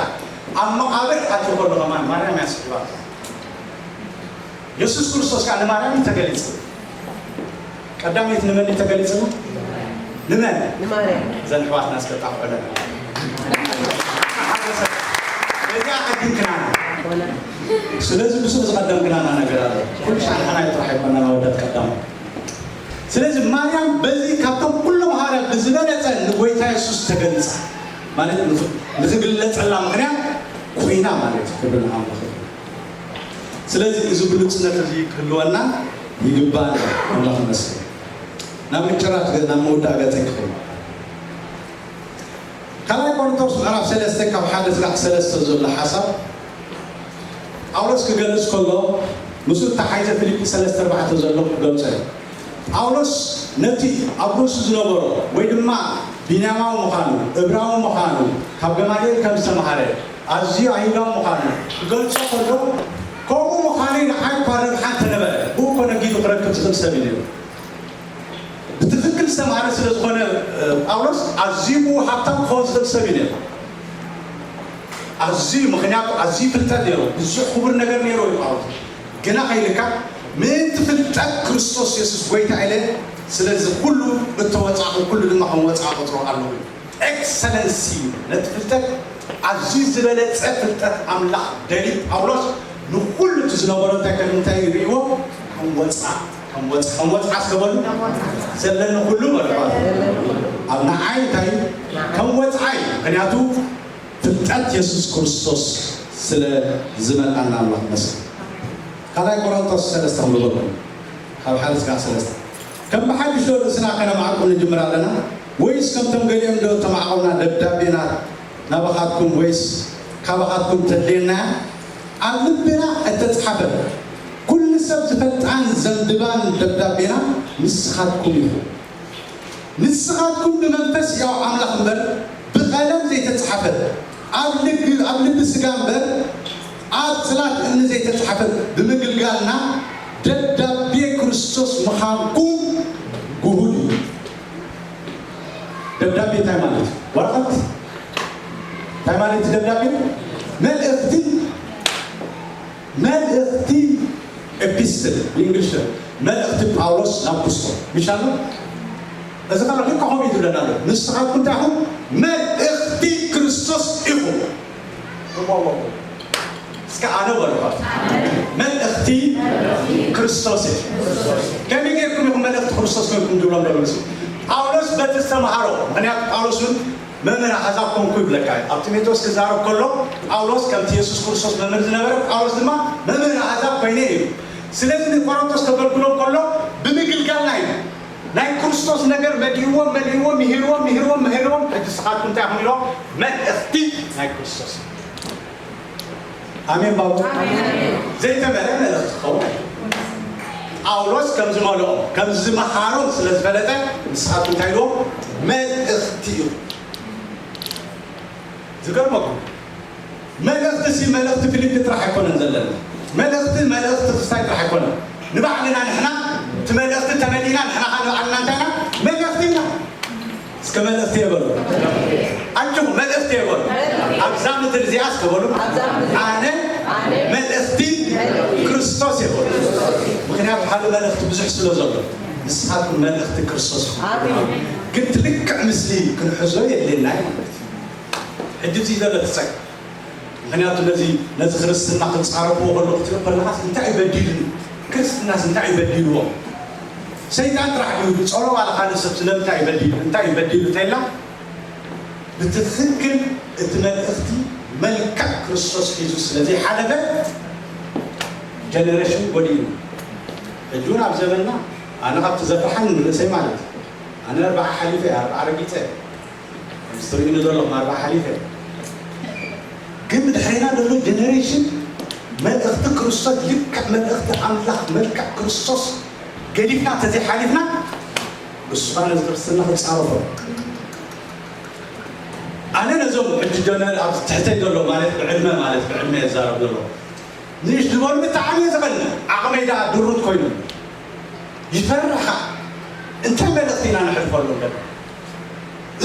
ኣብ መቓብር ኣትዩ ከሎ ከማን ማርያም እያ ስሒባቶ። የሱስ ክርስቶስ ከኣ ንማርያም እዩ ተገሊጹ። ቀዳመይቲ ንመን እዩ ተገሊጹ? ንመን? ንማርያም። እዘን ኣሕዋትና እስከ ጣቕዑለን። እዚኣ ቀዲምክናና። ኮነ። ስለዚ ብስሩ ዝቐደምክናና ነገር ኣሎ። ኩሉ ሻዕ ንሕና ጥራሕ ኣይኮናን ኣወዳት ቀዳም። ስለዚ ማርያም በዚ ካብቶም ኩሎም ሃዋርያት ብዝበለጸ ንጎይታ የሱስ ተገሊጻ። ማለት ንኽ-፣ ንኽግለጸላ ምኽንያት ኮይና ማለት እዩ። ክብሪ ንኣምላኽ ይኹን። ስለዚ እዚ ብሉጽነት እዚ ክህልወና ይግባእ። ኣምላኽ ይመስገን። ናብ ምጭራት ገ-፣ ናብ መወዳእ ገጸይ ክኸውን። ካልኣይ ቆሮንቶስ ምዕራፍ ሰለስተ ካብ ሓደ ስጋዕ ሰለስተ ዘሎ ሓሳብ ጳውሎስ ክገልጽ ከሎ፣ ምስኡ እተሓሒዘ ፊልጲ ሰለስተ ኣርባዕተ ዘሎ ክገልጾ እዩ። ጳውሎስ ነቲ ኣብ ርእሱ ዝነበሮ፣ ወይ ድማ ቢንያማዊ ምዃኑ፣ እብራዊ ምዃኑ፣ ካብ ገማልኤል ከም ዝተምሃረ፣ ኣዝዩ ኣይሁዳዊ ምዃኑ ክገልጾ ከሎ፣ ከምኡ ምዃነይ ንዓይ እኳ ረብሓ እንተነበረ፣ ብኡ እኮ ነጊዱ ክረክብ ዝኽእል ሰብ እዩ ነይሩ። ብትኽክል ዝተምሃረ ስለ ዝኾነ፣ እ፣ ጳውሎስ ኣዝዩ ብኡ ሃብታም ክኸውን ዝኽእል ሰብ እዩ ነይሩ። ኣዝዩ፣ ምኽንያቱ ኣዝዩ ፍልጠት ነይሩ፣ ብዙሕ ክቡር ነገር ነይሩ እዩ ጳውሎስ። ግና ከይልካ ምእንቲ ፍልጠት ክርስቶስ የሱስ ጎይታ ኢለ፣ ስለዚ ኩሉ እተወጻእኹ፣ ኩሉ ድማ ከም ወጻኢ ቆጽሮ ኣለኹ። ኤክሰለንሲ፣ ነቲ ፍልጠት ኣዝዩ ዝበለጸ ፍልጠት ኣምላኽ ደልዩ ጳውሎስ ንኹሉ እቲ ዝነበሮ እንታይ ከም፣ እንታይ ይርእይዎ? ከም ወጻ፣ ከም ወጻ፣ ከም ወጻ እስከ በሉ። ዘለኒ ኩሉ በሉ። ኣብ ንዓይ እንታይ እዩ? ከም ወጻ እዩ። ምኽንያቱ ፍልጠት የሱስ ክርስቶስ ስለ ዝመልኣና ኣምላኽ ይመስገን። ካልኣይ ቆሮንቶስ ሰለስተ ክንብበኩም፣ ካብ ሓደ ስጋዕ ሰለስተ። ከም ብሓድሽ ዶ ርእስና ከነማዕቁ ንጅምር ኣለና? ወይስ ከምቶም ገሊኦም ዶ ተማዕቆብና ደብዳቤና ናባኻትኩም ወይስ ካባኻትኩም ተድልየና? ኣብ ልብና እተጻሕፈት ኩሉ ሰብ ዝፈልጣን ዘንብባን ደብዳቤና ንስኻትኩም ኢኹም። ንስኻትኩም ብመንፈስ ሕያው ኣምላኽ እምበር ብቐለም ዘይተጻሕፈት፣ ኣብ ልግ-፣ ኣብ ልቢ ስጋ እምበር ኣብ ጽላት እምኒ ዘይተጻሕፈት ብምግልጋልና ደብዳቤ ክርስቶስ ምዃንኩም ግሁድ እዩ። ደብዳቤ እንታይ ማለት እዩ? ወረቐት። እንታይ ማለት እዩ ደብዳቤ? መልእኽቲ፣ መልእኽቲ፣ ኤፒስትል ብእንግሊሽ፣ መልእኽቲ ጳውሎስ ናብ ኩስቶ። ምሽ ኣሎ? እዚ ከሎ ልክዕ ከምኡ እዩ ዝብለና ኣሎ። ንስኻትኩም እንታይ ኢኹም? መልእኽቲ ክርስቶስ ኢኹም። እስከ ኣነ በሉ። መልእኽቲ ክርስቶስ እየ። ከመይ ጌርኩም ኢኹም ክርስቶስ ኮንኩም ዝብሎም ዘሎ። ጳውሎስ በቲ ዝተምሃሮ፣ ምኽንያቱ ጳውሎስ እውን መምህር ኣሕዛብ ኮንኩ ይብለካ እዩ። ኣብ ጢሞቴዎስ ክዛረብ ከሎ ጳውሎስ ከምቲ የሱስ ክርስቶስ መምህር ዝነበረ፣ ጳውሎስ ድማ መምህር ኣሕዛብ ኮይነ እዩ። ስለዚ ንቆሮንቶስ ከገልግሎም ከሎ ብምግልጋልና እዩ። ናይ ክርስቶስ ነገር መዲእዎም፣ መዲእዎም፣ ምሂርዎም፣ ምሂርዎም፣ ምሂርዎም። ሕጂ ንስኻትኩም እንታይ ኢኹም ኢልዎም? መልእኽቲ ናይ ክርስቶስ። ኣሜን ባቡ። ዘይተመልአ መልእኽቲ ክኸውን ኣይኽእልን። ጳውሎስ ከም ዝመልኦም፣ ከም ዝመሃሮም ስለ ዝፈለጠ፣ ንስኻትኩም እንታይ ኢልዎም? መልእኽቲ እዩ። ዝገርመኩም፣ መልእኽቲ ሲ፣ መልእኽቲ ፊልፕ ጥራሕ ኣይኮነን ዘለና። መልእኽቲ፣ መልእኽቲ ክስታይ ጥራሕ ኣይኮነን። ንባዕልና ንሕና እቲ መልእኽቲ ተመሊእና፣ ንሕና ኸዓ ንባዕልና እንታይ ኢና? መልእኽቲ ኢና። እስከ መልእኽቲ የበሉ። ኣጆኹም፣ መልእኽቲ የበሉ። ኣብዛ ምድሪ እዚኣ እስከ በሉ፣ ኣነ መልእኽቲ ክርስቶስ የበሉ። ምኽንያቱ ሓደ መልእኽቲ ብዙሕ ስለ ዘሎ፣ ንስኻትኩም መልእኽቲ ክርስቶስ ኢኹም። ግን ትልክዕ ምስሊ ክንሕዞ የድልየና እዩ ማለት እዩ። ሕጂ እቲ ዘሎ ትጸግ ምኽንያቱ ነዚ፣ ነዚ ክርስትና ክንጻረፍዎ ከሎ ክትርኢ ከለኻስ እንታይ እዩ በዲሉ? ክርስትናስ እንታይ እዩ በዲልዎ? ሰይጣን ጥራሕ ድዩ? ጸሎ ባለ ካልእ ሰብ ስለምንታይ እዩ በዲሉ? እንታይ እዩ በዲሉ እንተኢልና፣ ብትኽክል እቲ መልእኽቲ መልክዕ ክርስቶስ ሒዙ ስለ ዘይሓለፈ ጀነሬሽን ጎዲሉ። ሕጂ እውን ኣብ ዘመንና ኣነ ካብቲ ዘፍርሓኒ ንርእሰይ ማለት እዩ። ኣነ ኣርባዓ ሓሊፈ፣ ኣርባዓ ረጊጸ። ምስ ትርእዩኒ ዘለኹም ኣርባዓ ሓሊፈ። ግን ብድሕሬና ዘሎ ጀነሬሽን መልእኽቲ ክርስቶስ ልክዕ መልእኽቲ ኣምላኽ መልክዕ ክርስቶስ ገዲፍና እንተዘይሓሊፍና እሱ ኸዓ ነዚ ክርስትና ክጻረፎ። ኣነ ነዞም ሕጂ ጀነር ኣብ ትሕተይ ዘሎ ማለት ብዕድመ ማለት ብዕድመ የዛረብ ዘሎ ንእሽ ዝበሉ ብጣዕሚ እየ ዘቐንእ። ዓቕመይ ደኣ ድሩት ኮይኑ ይፈርሕ ኸዓ። እንታይ መልእኽቲ ኢና ነሕልፈሎም ዘለና?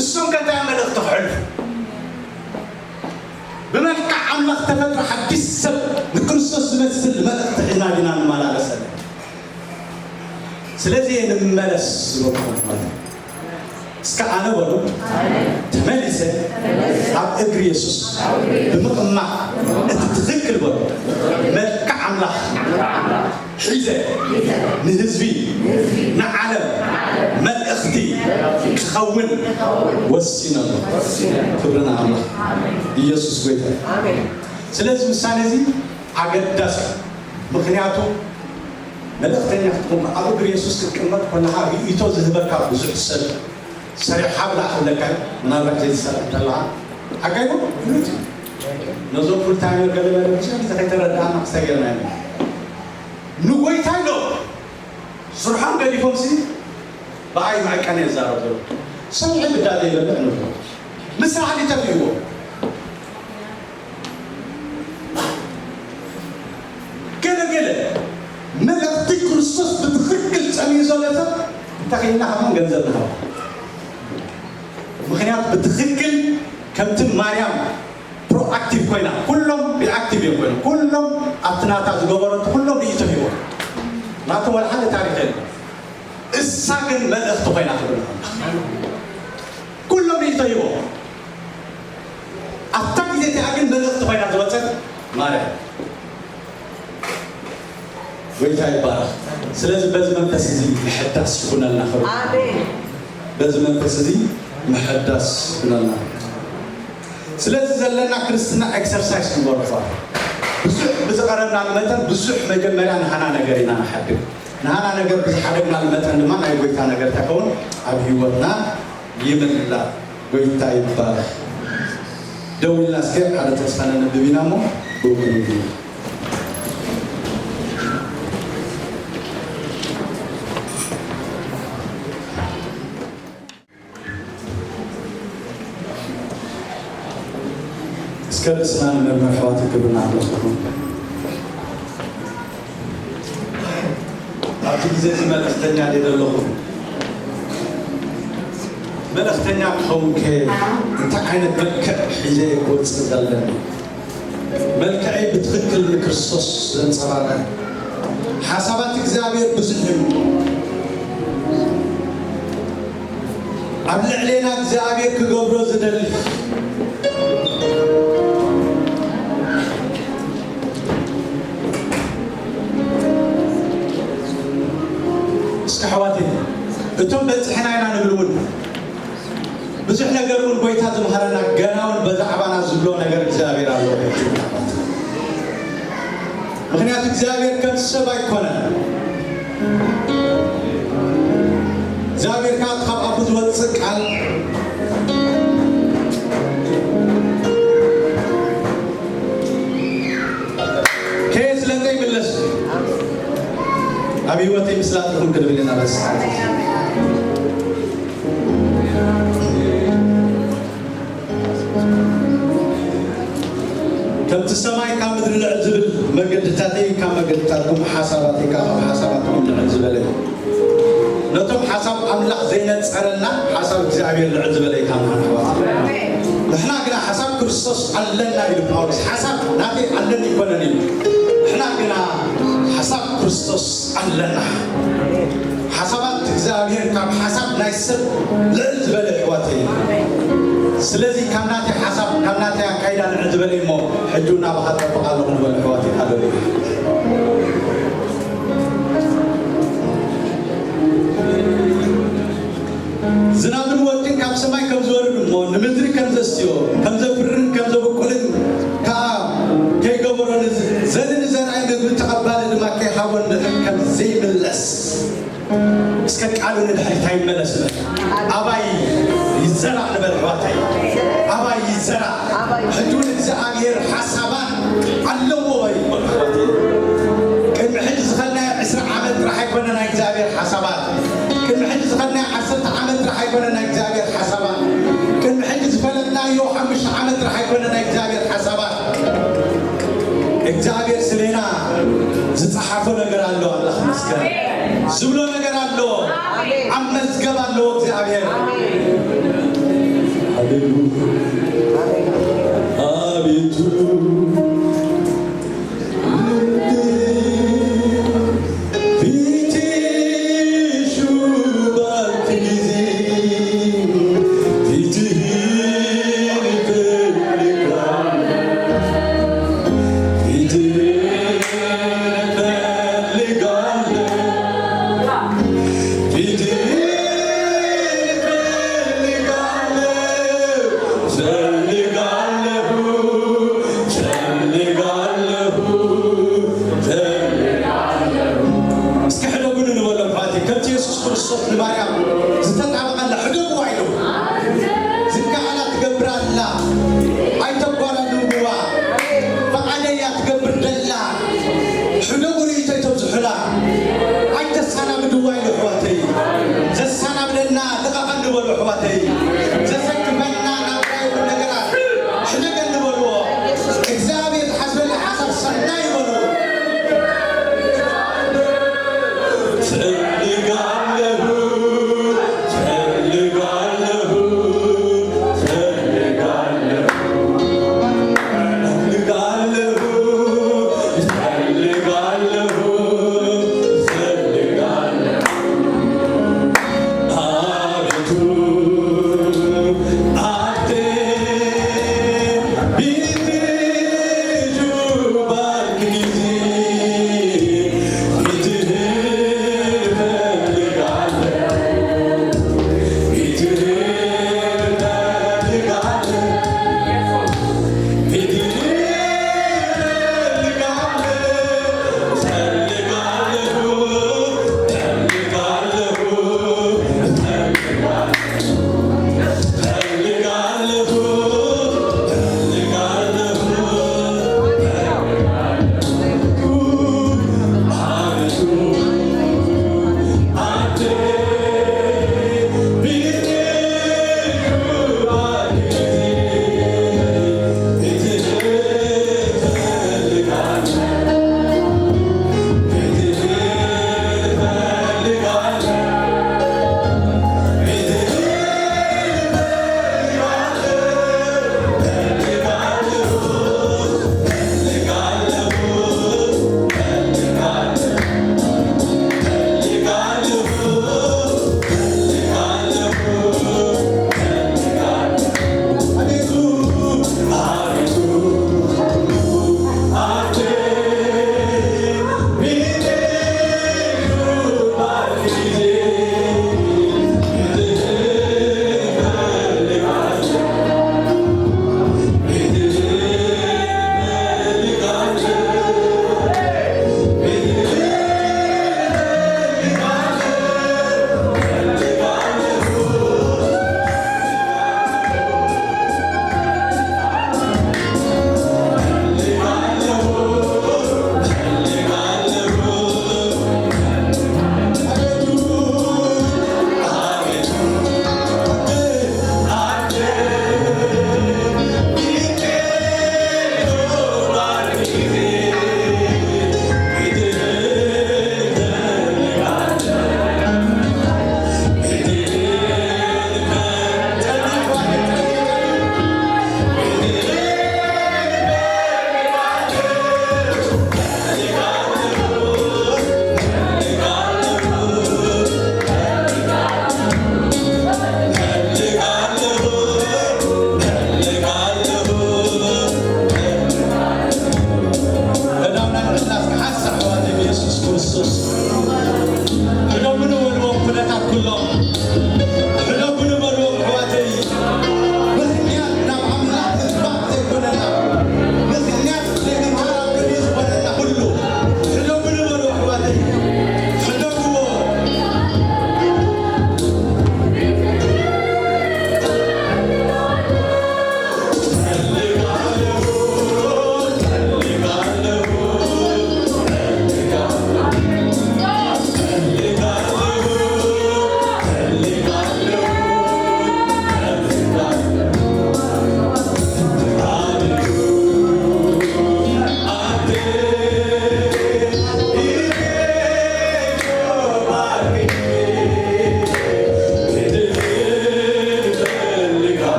እሶም ከ እንታይ መልእኽቲ ክሕልፉ? ብመልክዕ ኣምላኽ ተፈጥሮ ሓዲስ ሰብ ንክርስቶስ ዝመስል መልእኽቲ ሒዝና ዲና ንመላለስ ዘለና? ስለዚ እየ ንመለስ ዝበልኩ ማለት እዩ። እስከ ኣነ በሉ፣ ተመሊሰ ኣብ እግሪ የሱስ ብምቕማጥ እቲ ትኽክል በሉ መልክዕ ኣምላኽ ሒዘ ንህዝቢ ንዓለም መልእኽቲ ክኸውን ወሲነ ኣለኹ። ክብሪ ንኣምላኽ። ኢየሱስ ጎይታ እዩ። ስለዚ ውሳነ እዚ ኣገዳሲ እዩ። ምኽንያቱ መልእኽተኛ ክትኮን ኣብ እግሪ የሱስ ክትቅመጥ ከለኻ ርእይቶ ዝህበካ ብዙሕ ሰብ ሰሪሕኻ ብላዕ ክብለካ እዩ። ምናልባት ዘይትሰርሕ እንተለኻ ሓቀይ ነው። ፍሉጥ እዩ። ነዞም ፉል ታይመር ገለ ገለ ብዙሕ ግዜ ከይተረዳእና ክስታይ ጌርና ኢና። ንጎይታ ኢሎም ስርሖም ገዲፎም ሲ ብኣይ መዕቀኒ ይዛረብ ዘሎ ሰብ ይሕብዳ ዘይበልዕ ንብሎ ምስ ስራሕ ሊተፍይዎ ገለ ገለ መልእኽቲ ክርስቶስ ብትኽክል ጸሚዩ ዘሎ ሰብ እንታይ ኺልና ኸምን ገንዘብ ንሃብ ምኽንያቱ ብትኽክል ከምቲ ማርያም ፕሮኣክቲቭ ኮይና ኩሎም ሪኣክቲቭ እዮም ኮይኖም ኩሎም ኣብቲ ናታ ዝገበረቱ ኩሎም ርእይቶ ሂቦም ናቶም ወላ ሓደ ታሪክ የለን እሳ ግን መልእኽቲ ኮይና ትብል ኩሎም ርእይቶ ሂቦም ኣብታ ግዜ እቲኣ ግን መልእኽቲ ኮይና ዝወፀት ማርያም ጎይታ ይባረክ ስለዚ በዚ መንፈስ እዚ ምሕዳስ ይኹነልና ክብሪ በዚ መንፈስ እዚ ምሕዳስ ይኹነልና ስለዚ ዘለና ክርስትና ኤክሰርሳይስ ንበርፋ ብዙሕ ብዝቐረብናሉ መጠን ብዙሕ መጀመርያ ንሃና ነገር ኢና ንሓድግ ንሃና ነገር ብዝሓደግናሉ መጠን ድማ ናይ ጎይታ ነገር ተኸውን ኣብ ህይወትና ይምላ ጎይታ ይባረክ ደው ኢልና እስከ ሓደ ጥቕሲ ከነንብብ ኢና እሞ ብኡ ክንውድእ እስከ ርእስና ንመርምር ኣሕዋት ክብርና ኣለኹም ኣብቲ ግዜ እዚ መልእኽተኛ ድየ ዘለኹ መልእኽተኛ ክኸውን ከ እንታይ ዓይነት መልክዕ ሒዘ ክወፅእ ዘለኒ መልክዐይ ብትኽክል ንክርስቶስ ዘንፀባርዐ ሓሳባት እግዚኣብሔር ብዙሕ እዩ ኣብ ልዕሌና እግዚኣብሔር ክገብሮ ዝደሊ እስከ ኣሕዋተይ እቶም በጽሕና ኢና ንብል እውን ብዙሕ ነገር እውን ጎይታ ዝምሃረና ገና እውን በዛዕባና ዝብሎ ነገር እግዚኣብሔር ኣሎ። ምኽንያቱ እግዚኣብሔር ከም ሰብ ኣይኮነን። እግዚኣብሔር ከዓ ካብ ኣፉ ዝወፅእ ቃል ከየ ስለንተ ይምለስ ኣብ ህይወተይ ምስላትኹም ክንብል ኢና። በስ ከምቲ ሰማይ ካብ ምድሪ ልዕል ዝብል መገድታተይ ካብ መገድታትኩም ሓሳባተይ ካብ ሓሳባትኩም ልዕል ዝበለ እዩ። ነቶም ሓሳብ ኣምላኽ ዘይነጸረልና ሓሳብ እግዚኣብሔር ልዕል ዝበለ እዩ ካብ ንሕና ኣሕዋት። ንሕና ግና ሓሳብ ክርስቶስ ኣለና ኢሉ ጳውሎስ። ሓሳብ ናተይ ኣለኒ ይኮነን እዩ። ንሕና ግና ሓሳብ ክርስቶስ ኣለና። ሓሳባት እግዚኣብሔር ካብ ሓሳብ ናይ ሰብ ልዕል ዝበለ ኣሕዋተይ እዩ። ስለዚ ካብ ናተይ ሓሳብ ካብ ናተይ ኣካይዳ ልዕል ዝበለ እዩ እሞ ሕጂ እውን ናባኻ ጠብቕ ኣለኹ ንበሉ ኣሕዋተይ። ሃሌሉያ። ዝናብን ወርቅን ካብ ሰማይ ከም ዝወርድ እሞ ንምድሪ ከም ዘስትዮ ከም ዘፍርን ከም ዘብቁልን ከዓ ከይገበሮ ንዝ- ዘርኢ ንዘርኣይ ምግቢ ተቐባሊ ድማ ከይሃቦ ንድሕር ከም ዘይምለስ እስከ ቃሉ ንድሕሪት ኣይመለስ በል። ኣባይ ይዘራእ ንበል ኣሕዋተይ። ኣባይ ይዘራእ። ሕጂ እውን እግዚኣብሔር ሓሳባት ኣለዎ ወይ? ቅድሚ ሕጂ ዝኸድናዮ ዕስራ ዓመት ጥራሕ ኣይኮነ ናይ እግዚኣብሔር ሓሳባት። ቅድሚ ሕጂ ዝኸድናዮ ዓሰርተ ዓመት ጥራሕ ኣይኮነ ናይ እግዚኣብሔር ሓሳባት። ቅድሚ ሕጂ ዝፈለጥናዮ ሓሙሽተ ዓመት ጥራሕ ኣይኮነ ናይ እግዚኣብሔር ሓሳባት። እግዚኣብሔር ስሌና ዝፀሓፎ ነገር ኣሎ። ኣምላኽ መስገን ዝብሎ ነገር ኣሎ። ኣብ መዝገብ ኣለዎ እግዚኣብሔር። ሃሌሉያ። ኣቤቱ ልቤ ፊትሽ ባልክ ጊዜ ፊትህን እፈልጋለሁ። ፊትህን እፈልጋለሁ። ፊትህን እፈልጋለሁ። እፈልጋለሁ። እፈልጋለሁ። እፈልጋለሁ። እስኪ ሕደጉኒ ንበሎ ኣሕዋተይ። ከምቲ የሱስ ክርስቶስ ንማርያም ዝተጣበቐ